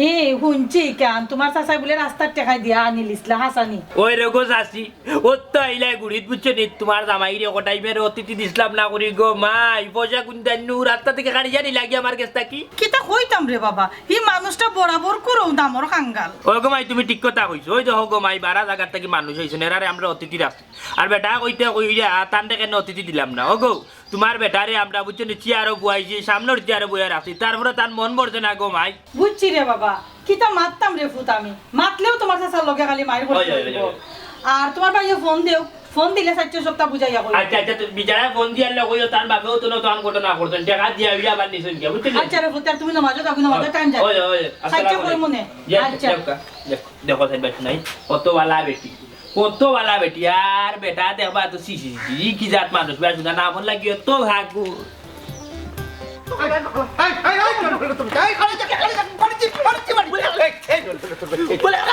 এ, হুনছি কান, তোমার চাচায় বুলে রাস্তার টেকা দিয়া আনিলিছলা, হাছানি? ওই রে গো চাচি, ও তো আইলাই গুড়িত বুঝছো নি, তোমার জামাইরে কটাইমরে অতিথি দিছলাম না করি গো মাই, পয়সা কুনদাইন নু রাস্তা থাকি কাড়িয়া নিলাগি আমার গেছ থাকি। কিতা কইতাম রে বাবা, ই মানুষটা বরাবর করো দামর কাঙ্গাল। ও গো মাই, তুমি ঠিক কথা কইছো। ওই দেখো গো মাই, বারা জাগার থাকি মানুষ আইছইন, এরারে আমরা অতিথি রাখছি। আর বেটা কইতে কইয়া, তানরে কেনে অতিথি দিলাম না? ও গো, তোমার বেটারে আমরা বুঝছো নি, চেয়ারো বওয়াইছি, সামনর চেয়ারো বওয়াই রাখছি, তারপরে তান মন ভরছে না গো মাই। বুঝছি রে বাবা, কিতা মাততাম রে ফুত আমি, মাতলেও তোমার চাচার লগে খালি মাইর পড়ি অয়, অয়, অয়, অইবো। অয়। আর তোমার ভাইয়ে ফোন দেও, ফোন দিলে চাইরটা সপ্তাহ বুঝাইয়া কইবো। আচ্ছা, আচ্ছা, তুমি বিচারায় ফোন দিয়ার লগে কইও, তার বাপেও তো নতুন ঘটনা করছইন, টেকা দিয়া অইয়া আবার নিছইন গিয়া, বুঝছো নি? আচ্ছা রে ফুত, আর তুমি নমাজো যাও, নমাজো টাইম যায়। অয়, অয়, অয়, আচ্ছা, আসসালামু কইমু আলাইকুম। নে। যাক, আচ্ছা। যাক, যাক, দেখো সাইড বাই নাই, কত বালা বেটি। কত বালা বেটি, আর বেটা দেখবা তো ছি, ছি, ছি, ছি, কি জাত মানুষ, বেটা শুনা না মন লাগি অত ভাগু। এই, এই, এই, এই, এই, এই, এই,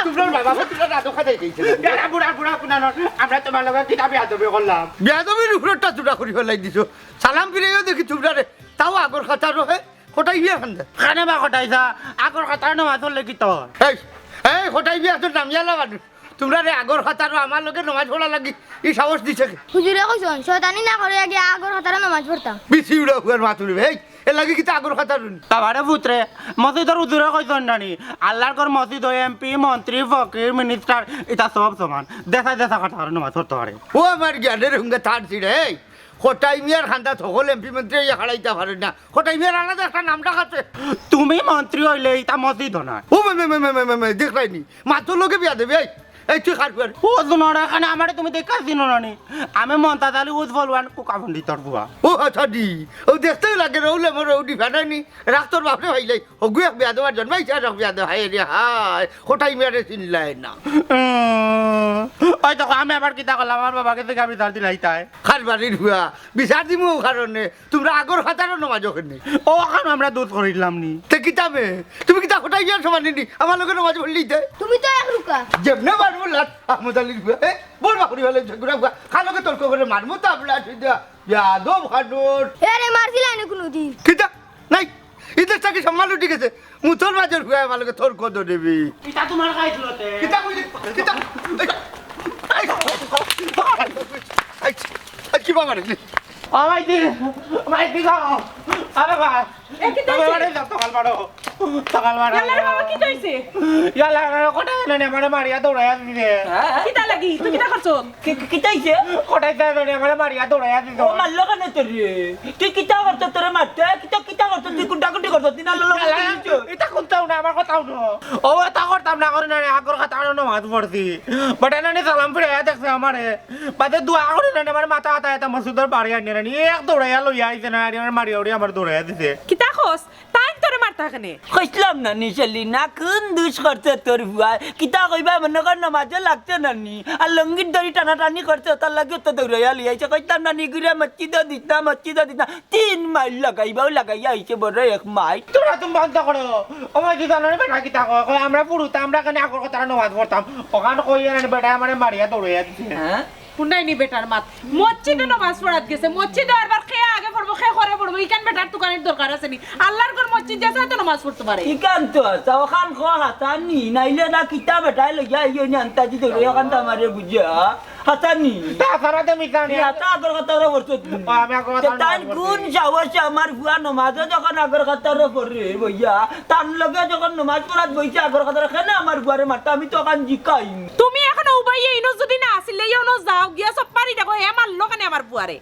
তোমরা বাবা, তোমরা না ধোকা দিয়ে দিয়েছো। এরা বুড়া, বুড়া, বুড়া, না, না, আমরা তোমার লগে কিতা বেয়াদবি করলাম? বেয়াদবির উপরে একটা চূড়া করি ফেলাই দিছো। সালাম ফিরাইও দেখি তোমরা রে, তাও আগর কথা রহে। কটাই বিয়া খান দে। খানে বা কটাই যা, আগর কথা না মাতলে কি তোর? এই, এই, কটাই বিয়া তোর নাম ইয়ালা বাদু। তোমরা রে আগর কাতারো আমার লগে নমাজ পড়া লাগি, ই সাহস দিছে কে? হুজুরে কইছইন, শয়তানি না করি আগে আগর কাতারো নমাজ পড়তাম। বিসি উড়া হুয়ার মাতুরি, এই, এর লাগি কিতা আগর কাতারো নি? বাবারে পুত্রে, মসজিদর হুজুরে কইছইন না নি? আল্লার ঘর মসজিদ অয় এমপি, মন্ত্রী, ফকির, মিনিস্টার, ইতা সব সমান। দেশা দেশা কাতারো নমাজ পড়তে পারে। ও আমার জ্ঞানের হুঙ্গে থান ছিড়ে, এই, কটাই মিয়ার খান্দাত হকল এমপি মন্ত্রী ইয়া খাড়াইতা পারে না। কটাই মিয়ার আলাদা একটা নাম ডাক আছে। তুমি মন্ত্রী অইলে ইতা মসজিদ না। ও মে, মে, মে, দেখলাই নি? মাতর লগে বেয়াদবি, এই। এই তুই খার কর। ও, হুনো রে, এখানে আমারে তুমি দেখা চিনো না নি? আমি মন্তাজ আলী উজ ফলওয়ান কুকা পণ্ডিতর ফুয়া। ও, আচ্ছা দি। ও দেখতেও লাগে রে, ওলে মোর ওডি ফাটাইনি। রাখ তোর বাপরে ভাইলাই। হগু এক বেয়াদব আর জন্মাইছে আর এক বেয়াদব। হায় রে হায়। কোটাই মেরে চিনলাই না। উম, ওই দেখো, আমি আবার কিতা করলাম, আমার বাবাকে থেকে আমি ধার দিলাই তাই। খার বাড়ির ফুয়া। বিচার দিমু ও কারণে। তোমরা আগর কাতারো নমাজ অখানে। ও, অখান আমরা দুধ করিলাম নি। তে কিতা বে? তুমি কিতা কোটাই বিয়ার সমান নি? আমার লগে নমাজ পড়লি তে? তুমি তো এক রুকা। যেমনে মারমু লাত আহমদ আলীর ফুয়া, এ? বড় বাকুড়ি হলে ঝগড়া ফুয়া। খার লগে তর্ক করে মারমু তো আমরা, তুই দা। বেয়াদব খানোর। এ রে, মারছিলা নি কোনোদিন? কিতা? নাই। ইদের থাকি সম্মান উঠি গেছে। মুসলমানের ফুয়া আমার লগে তর্ক ধরবি। কিতা তোমার খাইছিল তে? কিতা কইলি? কিতা? এই, এই, এই, এই, কিবা মারে? ও মাইতি, মাইতি গো। আরে বা। এ, কিতা আরে হইছে? বাবা, সকাল মারো। সকাল মারো। ইয়াল্লা রে বাবা, কিতা হইছে? ইয়াল্লা, কোটা জানি আমারে মারিয়া দৌড়াইয়া দিছে। কিতা লাগি? তুই কিতা করছো? কি, কি, কিতা হইছে? কোটাই যায় জানি আমারে মারিয়া দৌড়াইয়া দিছে। ও মারলো কেনে তোরে? তুই কিতা করছো তোরে মারতে? কিতা, কিতা করছো? তুই কুন্টা কুন্টি করছো? তুই না ললো ইয়াল্লা, ইতা কুন্তা না, আমার কথা হুনো। ও, ইতা করতাম না, করি না, আগর কথা আরো নমাজ পড়ছি। বেটা নানি সালাম ফিরাইয়া দেখছে আমারে। বাদে দোয়া করি না, আমার মাথা হাতা এটা মসজিদর বাড়ি আনিয়া নানি এক দৌড়াইয়া লইয়া আইছে না, আর আমার মারিয়া উড়ি আমার দৌড়াইয়া দিছে। কিতা কস? তাইন তোরে মারতা কেনে? কইছিলাম না নি শালি, না কোন দুষ করছে তোর ফুয়ায়? কিতা কইবা, মনে কর নমাজও লাগছে না নি, আর লঙ্গির দড়ি টানাটানি করছে, তার লাগি তো দৌড়াইয়া লইয়া আইছে। কইছিলাম না নি, ঘুরে মসজিদও দিস না, মসজিদও দিস না। তিন মাইল লাগাইবাও লাগাইয়া আইছে, বড় এক মাইল। তোরা তুমি বন্ধ করো। ও মাইতি জানো নি বেটা কিতা কয়? কয়, আমরা পুরুতা, আমরা কেনে আগর কথা নমাজ পড়তাম। অখান কইয়া নানি বেটা আমারে মারিয়া দৌড়াইয়া দিছে। হ্যাঁ? হুনরায়নি বেটার মাত। মসজিদো নমাজ পড়াত গেছে, মসজিদো আরবার কে আগে পড়বো, কে পরে পড়বো, ইখান বেটার তুকানির দরকার আছে নি? আল্লার ঘর মসজিদ, যে চায় তো নমাজ পড়তো পারে। ইখান তো আছে, অখান ক হাছানি, নাইলে না কিতা বেটায় লইয়া আইও নি আন্তাজি ধরে, অখান তো আমারে বুঝা। হাছানি। তা ছাড়া তো মিছা নি। তে হাছা আগর কথা ওরা পড়ছো তুমি। ও, আমি আগর কথা তে তাইন নমাজ পড়ছি। কোন সাহসে আমার ফুয়া নমাজো যখন আগর কথা ওরা পড়ে বইয়া, তার লগে যখন নমাজ পড়াত বইছে আগর কথা ওরা, কেনে আমার ফুয়ারে মারতা? আমি তো অখান জিকাই। তুমি অখন উবাইয়া ইনো যদি না আসিলে, ইনো যাও গিয়া সব পারি দেখো, হে মারলো কেনে আমার ফুয়ারে?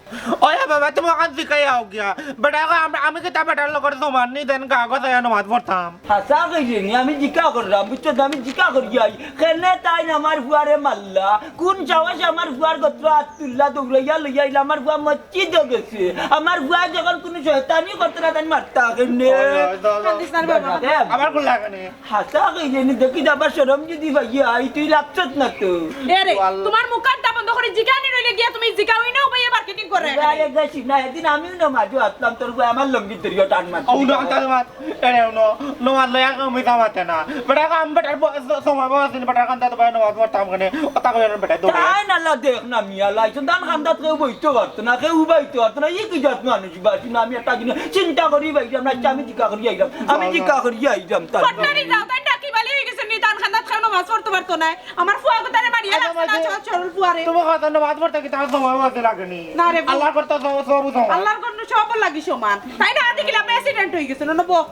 ওই বাবা, তুমি অখান জিকাই আও গিয়া। বেটা, আমি, আমি কিতা বেটার লগে সমান নি, দেন গা গজাইয়া নমাজ পড়তাম। হাছা কইছে নি, আমি জিকা করলাম, বুঝছো তো, আমি জিকা করি আই। কেনে তাইন আমার ফুয়ারে মারলা? কোন সাহসে আমার ফুয়ার গত্র আত তুললা, দৌড়াইয়া লইয়া আইলা? আমার ফুয়া মসজিদো গেছে। আমার ফুয়া যখন কুনু শয়তানি করতো না, তাইন মারতা কেনে? ওই, ওই, যাও, যাও। কান্দিস না রে বাবা। এ, আবার কোন লাগানে? হাছা কইলে নি, দেখি যাবার শরম যদি পাইয়া আই, তুই লাগছত না তো। এ রে, ও আল্লাহ। তোমার মুখ কানটা বন্ধ করি জিকানি রইলে গিয়া তুমি জিকাও ইনো উবাইয়া মার্কেটিং করে এখানে। আরে গেছি না, এদিন আমিও নমাজো আসলাম, তোর ফুয়া আমার লঙ্গির দড়িও টান মারছে। ও, না, তাহলে মার। এরে, হুনো, নমাজ লইয়া কেউ মিছা মাতে না। বেটা, আমি বেটার ব-, স-, সময় বয়স নেই, বেটার কান্দাত বইয়া নমাজ পড়তাম কেনে, ওটা কইয়া বেটায় দৌড়ে। তাইন আল্লাহ দেখ না মিয়া, লাইছন তান কান্দাত কেউ বইতে পারতো না, কেউ উবাইতে পারতো না, ই কি জাত মানুষ বা, শুনো, আমি একটা জিনিস চিন্তা করি ভাই, আমরা, আচ্ছা, আমি জিকা করি আইলাম, আমি জিকা করি আইলাম, তার পটনারি যাও, তাই ডাকি বালি হয়ে গেছে, নি তান কান্দাত কেউ নমাজ পড়তে পারতো না, আমার ফুয়া গো তারে মারিয়া আরে লাগছে না, মাঝে সহজ সরল ফুয়ারে। তোমার কথা নমাজ পড়তে কি তার সময় বয়স লাগেনি? না রে বউ। আল্লাহর কথা সব, সব সমান। আল্লাহর কথা সব লাগি সমান। তাই না, আদি কিলা accident হয়ে গেছে, না, না, বউ।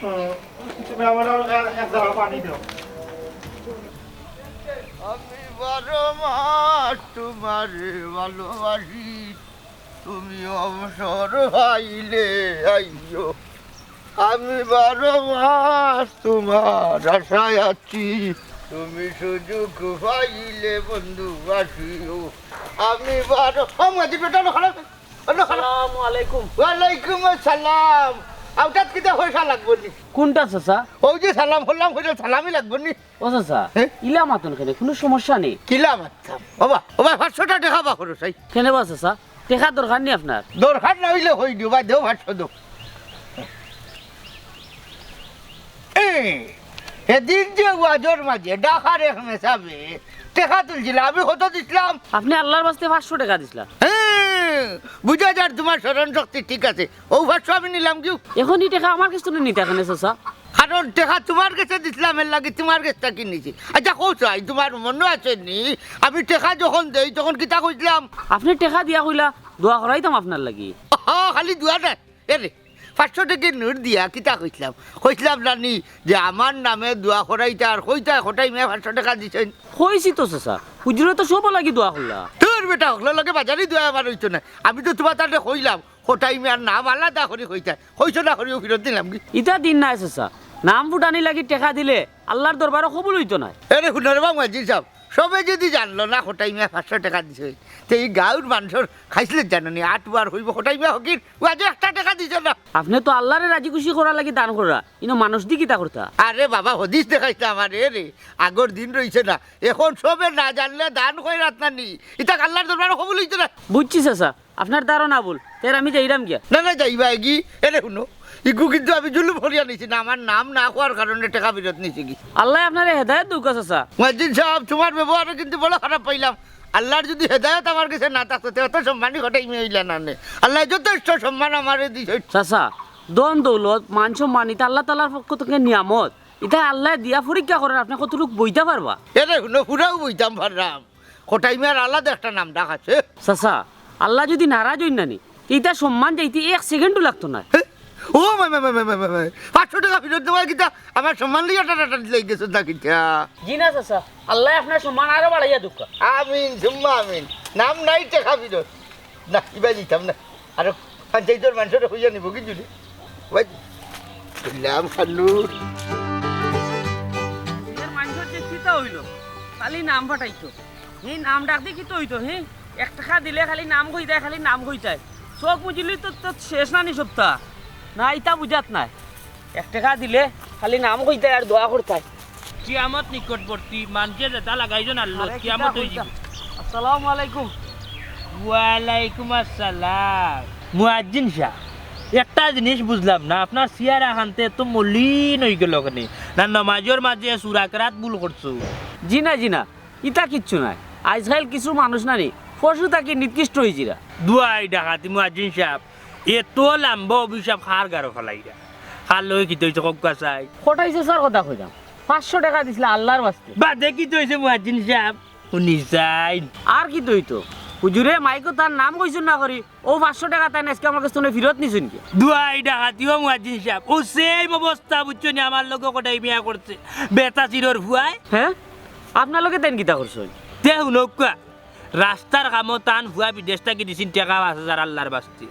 হুম, তুমি আমার এক, এক জায়গা পানি দাও। আমি বারো মাস তোমারে ভালোবাসি, তুমি অবসর পাইলে আইও। আমি বারো মাস তোমার আশায় আছি, তুমি সুযোগ পাইলে বন্ধু আসিও। আমি বারো, ও মাঝি বেটা, লো খারাপ, লো খারাপ। আসসালামু আলাইকুম। ওয়ালাইকুম আসসালাম। আউটাত কিতা পয়সা লাগবো নি? কোনটা চাচা? ওই যে সালাম করলাম, কইলে সালামই লাগবো নি? ও চাচা, হ্যাঁ? ইলা মাতন কেনে? কোনো সমস্যা নেই। কিলা মাততাম? বাবা, ও ভাই, পাঁচশোটা টেকা বা খরচ চাই। কেনে বা চাচা? টেকা দরকার নি আপনার? দরকার না হইলে কই দিও, ভাই, দেও পাঁচশো দেও। এ, এদিন যে ওয়াজর মাঝে ঢাকার এক মেসাবে টেকা তুলছিল, আমি কত দিছিলাম? আপনি আল্লাহর বাস্তে পাঁচশো টেকা দিছিলা। হ্যাঁ, বুঝা যার তোমার স্মরণ শক্তি ঠিক আছে। ও পাঁচশো আমি নিলাম কিউ? এখন ই টেকা আমার কাছ থেকে নিতা কেনে চাচা? কারণ টেকা তোমার কাছে দিছিলাম, এর লাগি তোমার কাছ থেকে নিছি। আচ্ছা, কও চাই, তোমার মনো আছে নি? আমি টেকা যখন দেই, তখন কিতা কইছিলাম? আপনি টেকা দিয়া কইলা, দোয়া করাইতাম আপনার লাগি। হ, খালি দোয়া না। এ রে, পাঁচশো টেকার নোট দিয়া কিতা কইছিলাম? কইছিলাম না নি যে আমার নামে দোয়া করাইতা আর কইতা, কটাই মিয়া পাঁচশো টেকা দিছইন। কইছি তো চাচা, হুজুরে তো সব লাগি দোয়া করলা। তোর বেটা হকলর লগে বাজারি দোয়া আমার হইতো না। আমি তো তোমার তাতে কইলাম, কটাই মিয়ার নাম আলাদা করি কইতা। কইছো না করিও ফিরত দিলাম কি? ইতা দিন নাই চাচা, নাম ফুটানি লাগি টেকা দিলে আল্লাহর দরবারো কবুল হইতো না। এরে হুনরে বা মাঝি সাহেব, তবে যদি জানলো না কটাই মিয়া পাঁচশো টেকা দিছে, তে ই গাউর মানষর খাইছলে জানো নি, আট বার কইবো কটাই মিয়া ফকির, অউ আজও একটা টেকা দিছে না। আপনে তো আল্লারে রাজি খুশি করার লাগি দান কররা, ইনো মানুষ দি কিতা করতা? আরে বাবা, হদিস দেখাইছে আমারে রে, আগর দিন রইছে না, এখন সবে না জানলে দান খয়রাত না নি, ইতা আল্লার দরবারো কবুল অইতো না। বুঝছি চাচা, আপনার ধারণা ভুল। তে আমি যাইরাম গিয়া। না, না, যাইবা গি? এরে হুনো, ইগু কিন্তু আমি জুলুম করিয়া নিছি না, আমার নাম না কওয়ার কারণে টেকা ফিরত নিছি গি। আল্লায় আপনারে হেদায়েত দেউক্কা চাচা। মুয়াজ্জিন সাব, তুমার ব্যবহারে কিন্তু বড় খারাপ পাইলাম। আল্লার যুদি হেদায়েত আমার গেছে না থাকতো, তে অত সম্মানী কটাই মিয়া অইলা না নে। আল্লায় যথেষ্ট সম্মান আমারে দিছে। চাচা, ধন দৌলত, মান সম্মান ইতা আল্লাহ তাআলার পক্ষ থাকি নিয়ামত। ইতা আল্লায় দিয়া পরীক্ষা করের, আপনে কতটুক বইতা পারবা। এরে হুনো, পুরাউ বইতাম পাররাম। কটাই মিয়ার আলাদা একটা নাম ডাক আছে। চাচা, আল্লাহ যুদি নারাজ অইন না নি, ইতা সম্মান যাইতে এক সেকেন্ডও লাগতো না। হে? ও মাই, মাই, মাই, মাই, মাই, মাই, মাই। পাঁচশো টেকা ফিরত দেওয়া কিতা? আমার সম্মান লইয়া টানাটানি লাগি গেছো না কিতা? জি না চাচা, আল্লায় আপনার সম্মান আরো বাড়াইয়া দেউক্কা। আমিন, সুম্মা আমিন। নাম নাই টেকা ফিরত। না, ইবায় নিতাম না। আরো পঞ্চায়েতর মানষরে কইয়া নিবো কি জুড়ি? ওই, নাম খালু। এর মানষর যে কিতা অইলো, খালি নাম ফাটাইতো। হি নাম ডাক দি কিতা অইতো, হি? এক টেকা দিলে খালি নাম কইতায়, খালি নাম কইতায়। চউখ মুজিলে তো, তো শেষ না নি সপ্তাহ। না, ইতা বুঝাত নায়। এক টেকা দিলে খালি নাম কইতায় আর দোয়া করতায়। কিয়ামত নিকটবর্তী, মানষে যেতা লাগাইছইন আল্লাত, আরে, কিয়ামত কিতা অই কইতা? যিবো। আসসালামু আলাইকুম। ওয়ালাইকুম আসসালাম। মুয়াজ্জিন সাব, একটা জিনিস বুঝলাম না, আপনার চেহারা খানতে এত মলিন অইগেলো কেনে? না নমাজর মাঝে সুরাকেরাত ভুল করছো? জি না, জি না, ইতা কিচ্ছু নায়। আইজকাইল কিছু মানুষ না নি, পশু থাকি নিকৃষ্ট অইযিরা। দুয়াই ডাকাতি মুয়াজ্জিন সাব, এত লাম্বা অভিশাপ কার গারো ফালাইরা? কার লগে কিতা অইছে কউক্কা চাই? কটাই চাচার কথা কইরাম, পাঁচশো টেকা দিছলা আল্লার ওয়াস্তে। বাদে কিতা অইছে মুয়াজ্জিন সাব? হুনি যাইন। আর কিতা অইতো? হুজুরে মাইকো তার নাম কইছইন না করি, অউ পাঁচশো টেকা তাইন আইজকে আমার গেছ থনে ফিরত নিছইন গি। দুয়াই ডাকাতি ও মুয়াজ্জিন সাব, অউ same অবস্থা বুঝছো নি, আমার লগে কটাই মিয়া করছে। বেটা চিরর ফুয়ায়। হে? আপনার লগে তাইন কিতা করছইন? তে হুনউক্কা, রাস্তার কামো তান ফুয়া বিদেশ থাকি দিছইন টেকা পাঁচ হাজার আল্লার ওয়াস্তে।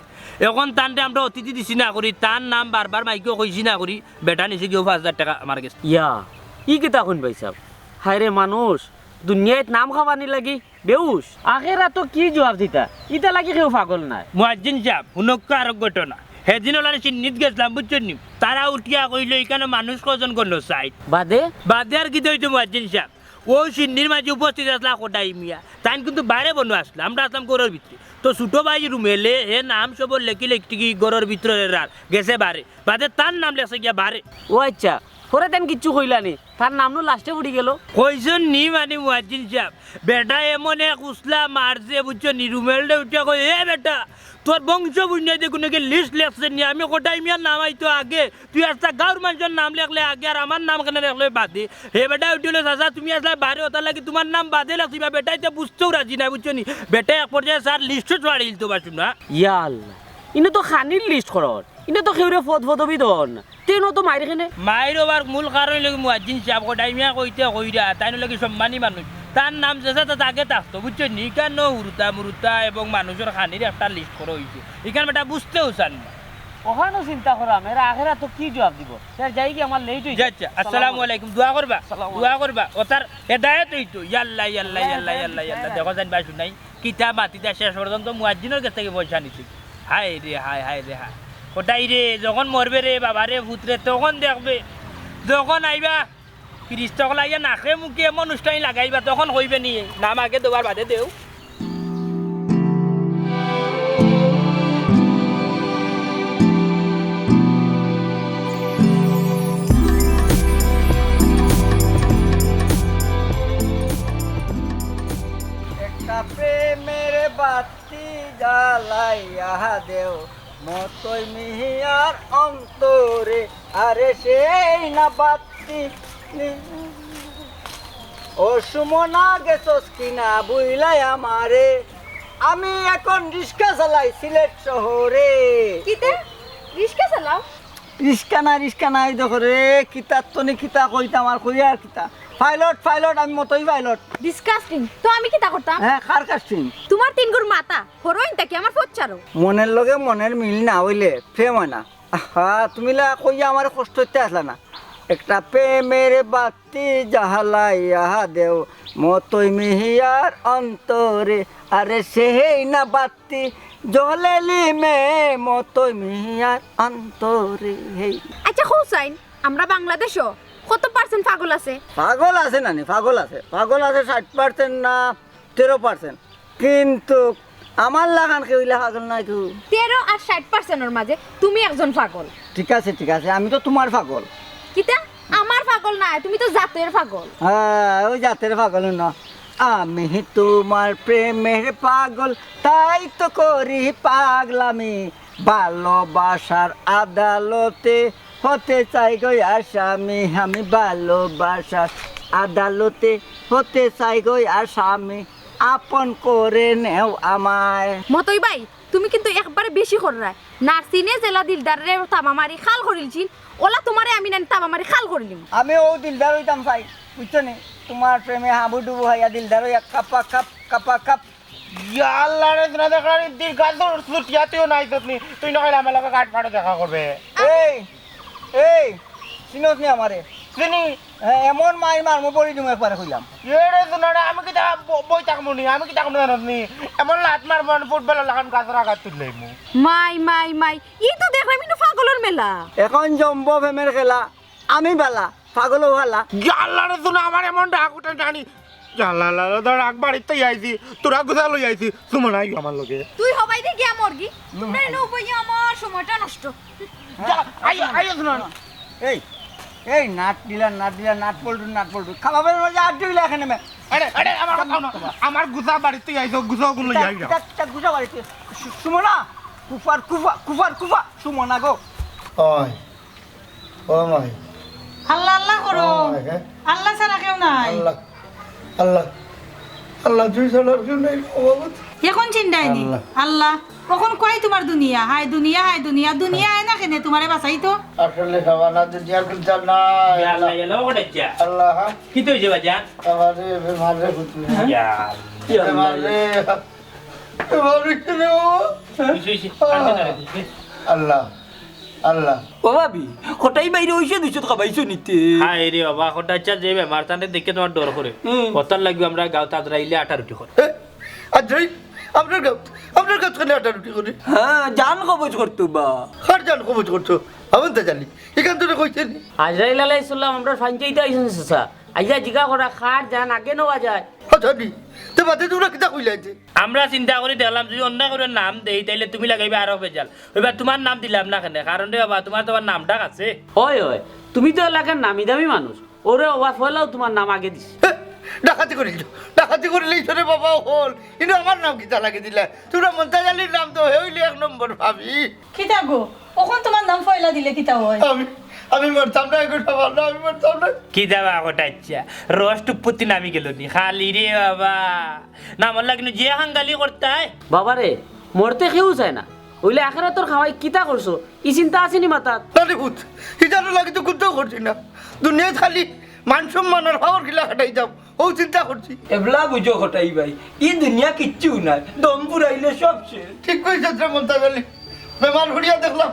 অখন তানরে আমরা অতিথি দিছি না করি, তান নাম বারবার মাইকো কইছি না করি, বেটা নিছে গিয়া অউ পাঁচ হাজার টেকা আমার গেছ। ইয়া, ই কিতা কইন ভাইসাব? হায়রে মানুষ, দুনিয়াত নাম খাবানি লাগি বেহুশ। আখেরাতো কি জুয়াব দিতা? ইতা লাগি কেউ পাগল নায়। মুয়াজ্জিন সাব, হুনউক্কা আরক ঘটনা। হেদিন অলার শিন্নিত গেছলাম, বুঝছইন নি? তারা উঠিয়া কইলো, "ইখানো মানুষ কয়জন গনো চাইন।" বাদে? বাদে আর কিতা অইতো মুয়াজ্জিন সাব? অউ শিন্নির মাঝে উপস্থিত আছলা কটাই মিয়া। তাইন কিন্তু বাইরে বনো আছলা, আমরা আছলাম ঘরর ভিতরে। তো ছুটো ভাই রুমেলে, হে নাম সবর লেখি লেখি ঘরর ভিতরে রার, গেছে বারে। বাদে তার নাম লেখছে গিয়া বারে। ও আইচ্ছা, পরে তাইন কিচ্ছু কইলা নি? তার নাম নু লাস্টে পড়ি গেলো। কইছইন নি মানি মুয়াজ্জিন সাব, বেটা এমন এক উছলা মারছে, বুঝছো নি? রুমেলরে উঠিয়া কয়, "এ বেটা, তোর বংশ বুঝনাই দে কুনুগি লিস্ট লেখছে নি? আমি কটাই মিয়ার নাম আইতো আগে, তুই আস্তা গাউর মানষর নাম লেখলে আগে, আর আমার নাম কেনে লেখলে বাদে?" হে বেটা উঠিয়া কইলো, "চাচা, তুমি আছলায় বারে, অতার লাগি তুমার নাম বাদে লেখছি বা।" বেটায় ইতা বুঝতেও রাজি নায়, বুঝছো নি? বেটায় এক পর্যায়ে স্যার লিস্টো ছড়াই দিতো পারছইন না। ইয়া আল্লাহ, ইনো তো খানির লিস্ট করর। ইনো তো কেউরে পদ পদবি দেওন না। তে ইনো তো মাইর কেনে? মাইর অবার মূল কারণ অইলো গি মুয়াজ্জিন সাব, কটাই মিয়া কইতে কইরা, তাইন অইলো গি সম্মানী মানুষ। তার নাম যেছা তাত আগে থাকতো, বুঝছো নি? ইখানো হুরুতা মুরুতা এবং মানুষর খানির একটা লিস্ট করা অইছে। ইখান বেটা বুঝতেও চার না। অখানও চিন্তা করাম, এর আখেরাতো কি জুয়াব দিবো? স্যার, যাই গি, আমার লেট অইছে। আচ্ছা, আসসালামু আলাইকুম। দোয়া করবা, আসসালামু দোয়া আলাইকুম। করবা। অতার হেদায়েত অইতো। ইয়াল্লা, ইয়াল্লা, ইয়াল্লা, ইয়াল্লা, ইয়াল্লা। দেখো জানি বা শুনাই। কিতা মাতিতা শেষ পর্যন্ত মুয়াজ্জিনর গেছ থাকি পয়সা নিছে। হায় রে হায়, হায় রে হায়। কটাই রে, যখন মরবে রে বাবা রে, পুত রে, তখন দেখবে। যখন আইবা, ফিরিস্তা অকল আইয়া নাকে মুখে এমন উষ্টানি লাগাইবা, তখন কইবে নি, নাম আগে দেওয়ার বাদে দেও। একটা প্রেমের বাতি জ্বালাইয়া দেও মতই মিয়ার অন্তরে, আরে সেই না বাতি নি-, ও সুমনা গেছস কিনা বুইলাই আমারে, আমি এখন রিস্কা চালাই সিলেট শহরে। কিতা? রিস্কা চালাও? রিস্কা না, রিস্কা না, এই দেখো রে, কিতার তনে কিতা কইতাম আর কই আর কিতা। পাইলট, পাইলট, আমি মতই পাইলট। ডিসকাস্টিং। তো আমি কিতা করতাম? হ্যাঁ, কার কাস্টিং? তুমার তিনগুর মাথা, হরইন থাকি আমার ফোট ছাড়ো। মনের লগে মনের মিল না অইলে প্রেম অয় না। আহা, তুমি লা কইয়া আমারে কষ্ট দিতে আছলা না। একটা প্রেমের বাতি জ্বালাইয়া দেও মতই মিহিয়ার অন্তরে, আরে সেই না বাতি জ্বলেলি মে মতই মিহিয়ার অন্তরে। হেই। আচ্ছা, হুসাইন, আমরা বাংলাদেশও কত পার্সেন্ট পাগল আছে? পাগল আছে নানি, পাগল আছে। পাগল আছে ষাট পার্সেন্ট না তেরো পার্সেন্ট, কিন্তু আমার লাখান কেউ ইলা পাগল নাই কেউ। তেরো আর ষাট পার্সেন্টর মাঝে তুমি একজন পাগল। ঠিক আছে, ঠিক আছে, আমি তো তোমার পাগল। কিতা? আমার পাগল নায়, তুমি তো জাতের পাগল। হ্যাঁ, ওই জাতের পাগল না। আমি তোমার প্রেমের পাগল, তাই তো করি পাগলামি। ভালোবাসার আদালতে হতে চাই গো আসামি, আমি ভালোবাসার আদালতে হতে চাই গো আসামি, আপন করে নেও আমায়। মতই ভাই, তুমি কিন্তু একবারে বেশি কররায়। নার্সিনে যেলা দিলদাররে তামা মারি খাল করিলছিল, ওলা তোমারে আমি নানি তামা মারি খাল করিলিমু। আমি ও দিলদার অইতাম চাই, বুঝছো নি? তোমার প্রেমে হাবুডুবু হইয়া দিলদার অইয়া কাপা কাপ, কাপা কাপ। ইয়া আল্লাহ রে, না দেখার দীর্ঘ দূর ছুটিয়া তুইও নাই যতনি, তুই না কইলে আমার লগে ঘাট ফাটো দেখা করবে। এই, এই, চিনস নি আমারে? চিনি। হ্যাঁ, এমন মাইর মারমু পড়ি দিমু একবারে কইলাম। এ রে, শোনা রে, আমি কিতা ব-, বই থাকমু নি, আমি কিতা কোনো জানত নি? এমন লাত মারমু, আমি ফুটবলের লাখান গাছের আঘাত তুললাইমু। মাই, মাই, মাই, ই তো দেখলাম ইনো পাগলর মেলা। এখন জমবো প্রেমের খেলা, আমি বালা, পাগলও বালা। ইয়া আল্লাহ রে, শোনা, আমার এমন ডাক উঠে জানি। ইয়া আল্লাহ, আল্লাহ, আল্লাহ, রাগ বাড়িতে আইছি, তোরা গুছা লই আইছি, সুমন আইও আমার লগে। তুই হবাই দি গিয়া মরগি, তোমরা এনে উপায় আমার সময়টা নষ্ট। যা, আইও, আইও, শোনা। এই, এই, নাট দিলা, নাট দিলা, নাট পল্টু, নাট পল্টু। খাওয়া বের মজা আর দিলা এখানে মে। আরে, আরে, আমার কথা না, আমার গুছা বাড়িতে আইছো, গুছা গুলো কিতা, আইও। কিতা, কিতা গুছা বাড়িতে? সু-, সুমনা, কুফার, কুফা, কুফার, কুফা, সুমনা গো। ওই, ও মাই। আল্লাহ আল্লাহ করো। ও মাই, হ্যাঁ। আল্লাহ ছাড়া কেউ নাই। আল্লাহ, আল্লাহ, আল্লাহ, তুই ছাড়া আর কেউ নাই, ও বাবা। এখন চিন্তায় নি। আল্লাহ। আল্লাহ, কখন কই তোমার দুনিয়া? হায় দুনিয়া, হায় দুনিয়া, দুনিয়া আয় না কেনে তোমারে বাঁচাই তো? আসলে বাবা না, দুনিয়ার কুন্তা নাই। ইয়া আল্লাহ, ইয়া আল্লাহ, ও কটাইচ্ছা। আল্লাহ, হ্যাঁ। কি তো হইছে বাজান? বাবা রে, বেমার রে, পুত্র। ইয়া আল্লাহ। বেমার রে। বেমার হইছে রে বাবা। হইছে, হইছে। আল্লাহ, আল্লাহ। ও ভাবি, কটাই বাইরে অইছে দুইশো খাবাইছো নিতে। হায় রে বাবা, কটাইচ্ছা যে বেমার তানে দেখে তোমার ডর করে। হুম। অতার লাগি আমরা গাঁওত আজরাইলে আটা রুটি করে। এ, আজরাইল? আপনার গাঁওত, আপনার গাঁওত কেনে আটা রুটি করে? হ্যাঁ, জান কবজ করতো বা। কার জান কবজ করতো? আমন তা জানি। এখান তো কইছে নি। আজরাইল আলাইহিস সালাম আমরার ফাঞ্জাইতে আইছইন চাচা। আইয়া জিগা করা কার জান আগে নেওয়া যায়। আচ্ছা নি। তে বাদে তোমরা কিতা কইলা যে? আমরা চিন্তা করি দেখলাম, যদি অন্য কারোর নাম দেই, তাইলে তুমি লাগাইবে আরো ভেজাল। এবার তোমার নাম দিলাম না কেনে? কারণ রে বাবা, তোমার তো আবার নাম ডাক আছে। অয়, অয়, তুমি তো এলাকার নামি দামি মানুষ। ওরে বাবা, ফয়লাও তোমার নাম আগে দিছি। হে, ডাকাতি করিল, ডাকাতি করিল, ঈশ্বরে বাবা হল। কিন্তু আমার নাম কিতা লাগে দিলা? তোমরা মন্তাজ আলীর নাম তো হইলে এক নম্বর ভাবি। কিতা গো? অখন তোমার নাম ফয়লা দিলে কিতা অয়? আমি, আমি মরতাম না, এখন আমার নাম, আমি মরতাম না। কিতা বা কটাইচ্ছা? রস টুপ্পতি নামি গেল নি? খালি রে বাবা। নামর লাগি নু যে হাঙ্গালি করতায়। বাবারে, মরতে কেউ চায় না। অইলে আখেরাতর খামাই কিতা করছো? ই চিন্তা আছে নি মাথাত? না রে পুত, ইতার লাগি তো কুন্তাও করছি না। দুনিয়াত খালি মান সম্মান আর পাওয়ার গিলা খাটাইতাম, অউ চিন্তা করছি। এবলা বুঝো কটাই ভাই, ই দুনিয়া কিচ্ছু নাই, দম ফুরাইলে সব শেষ। ঠিক কইছস রে মন্তাজ আলী, বেমার করিয়া দেখলাম,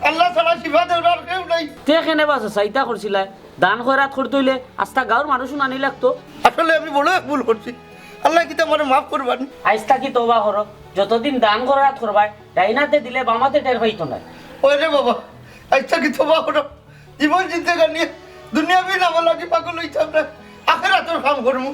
আল্লাহ ছাড়া শিফা দেওয়ার আর কেউ নাই। তে কেনে বা চাচা ইতা করছিলায়? দান খয়রাত করতে অইলে আস্তা গাঁওর মানুষ হুনানি লাগতো। আসলে আমি বড় এক ভুল করছি, আল্লায় কিতা আমারে মাফ করবা নি। আইজ থাকি তওবা করো, যতদিন দান খয়রাত করবায়, ডাইন আতে দিলে বাম আতে টের পাইতো নায়। ওরে বাবা, আইজ থাকি তওবা করো, জীবন জিন্দেগানি দুনিয়াবি নামর লাগি পাগল অইতাম না, আখেরাতর কাম করমু।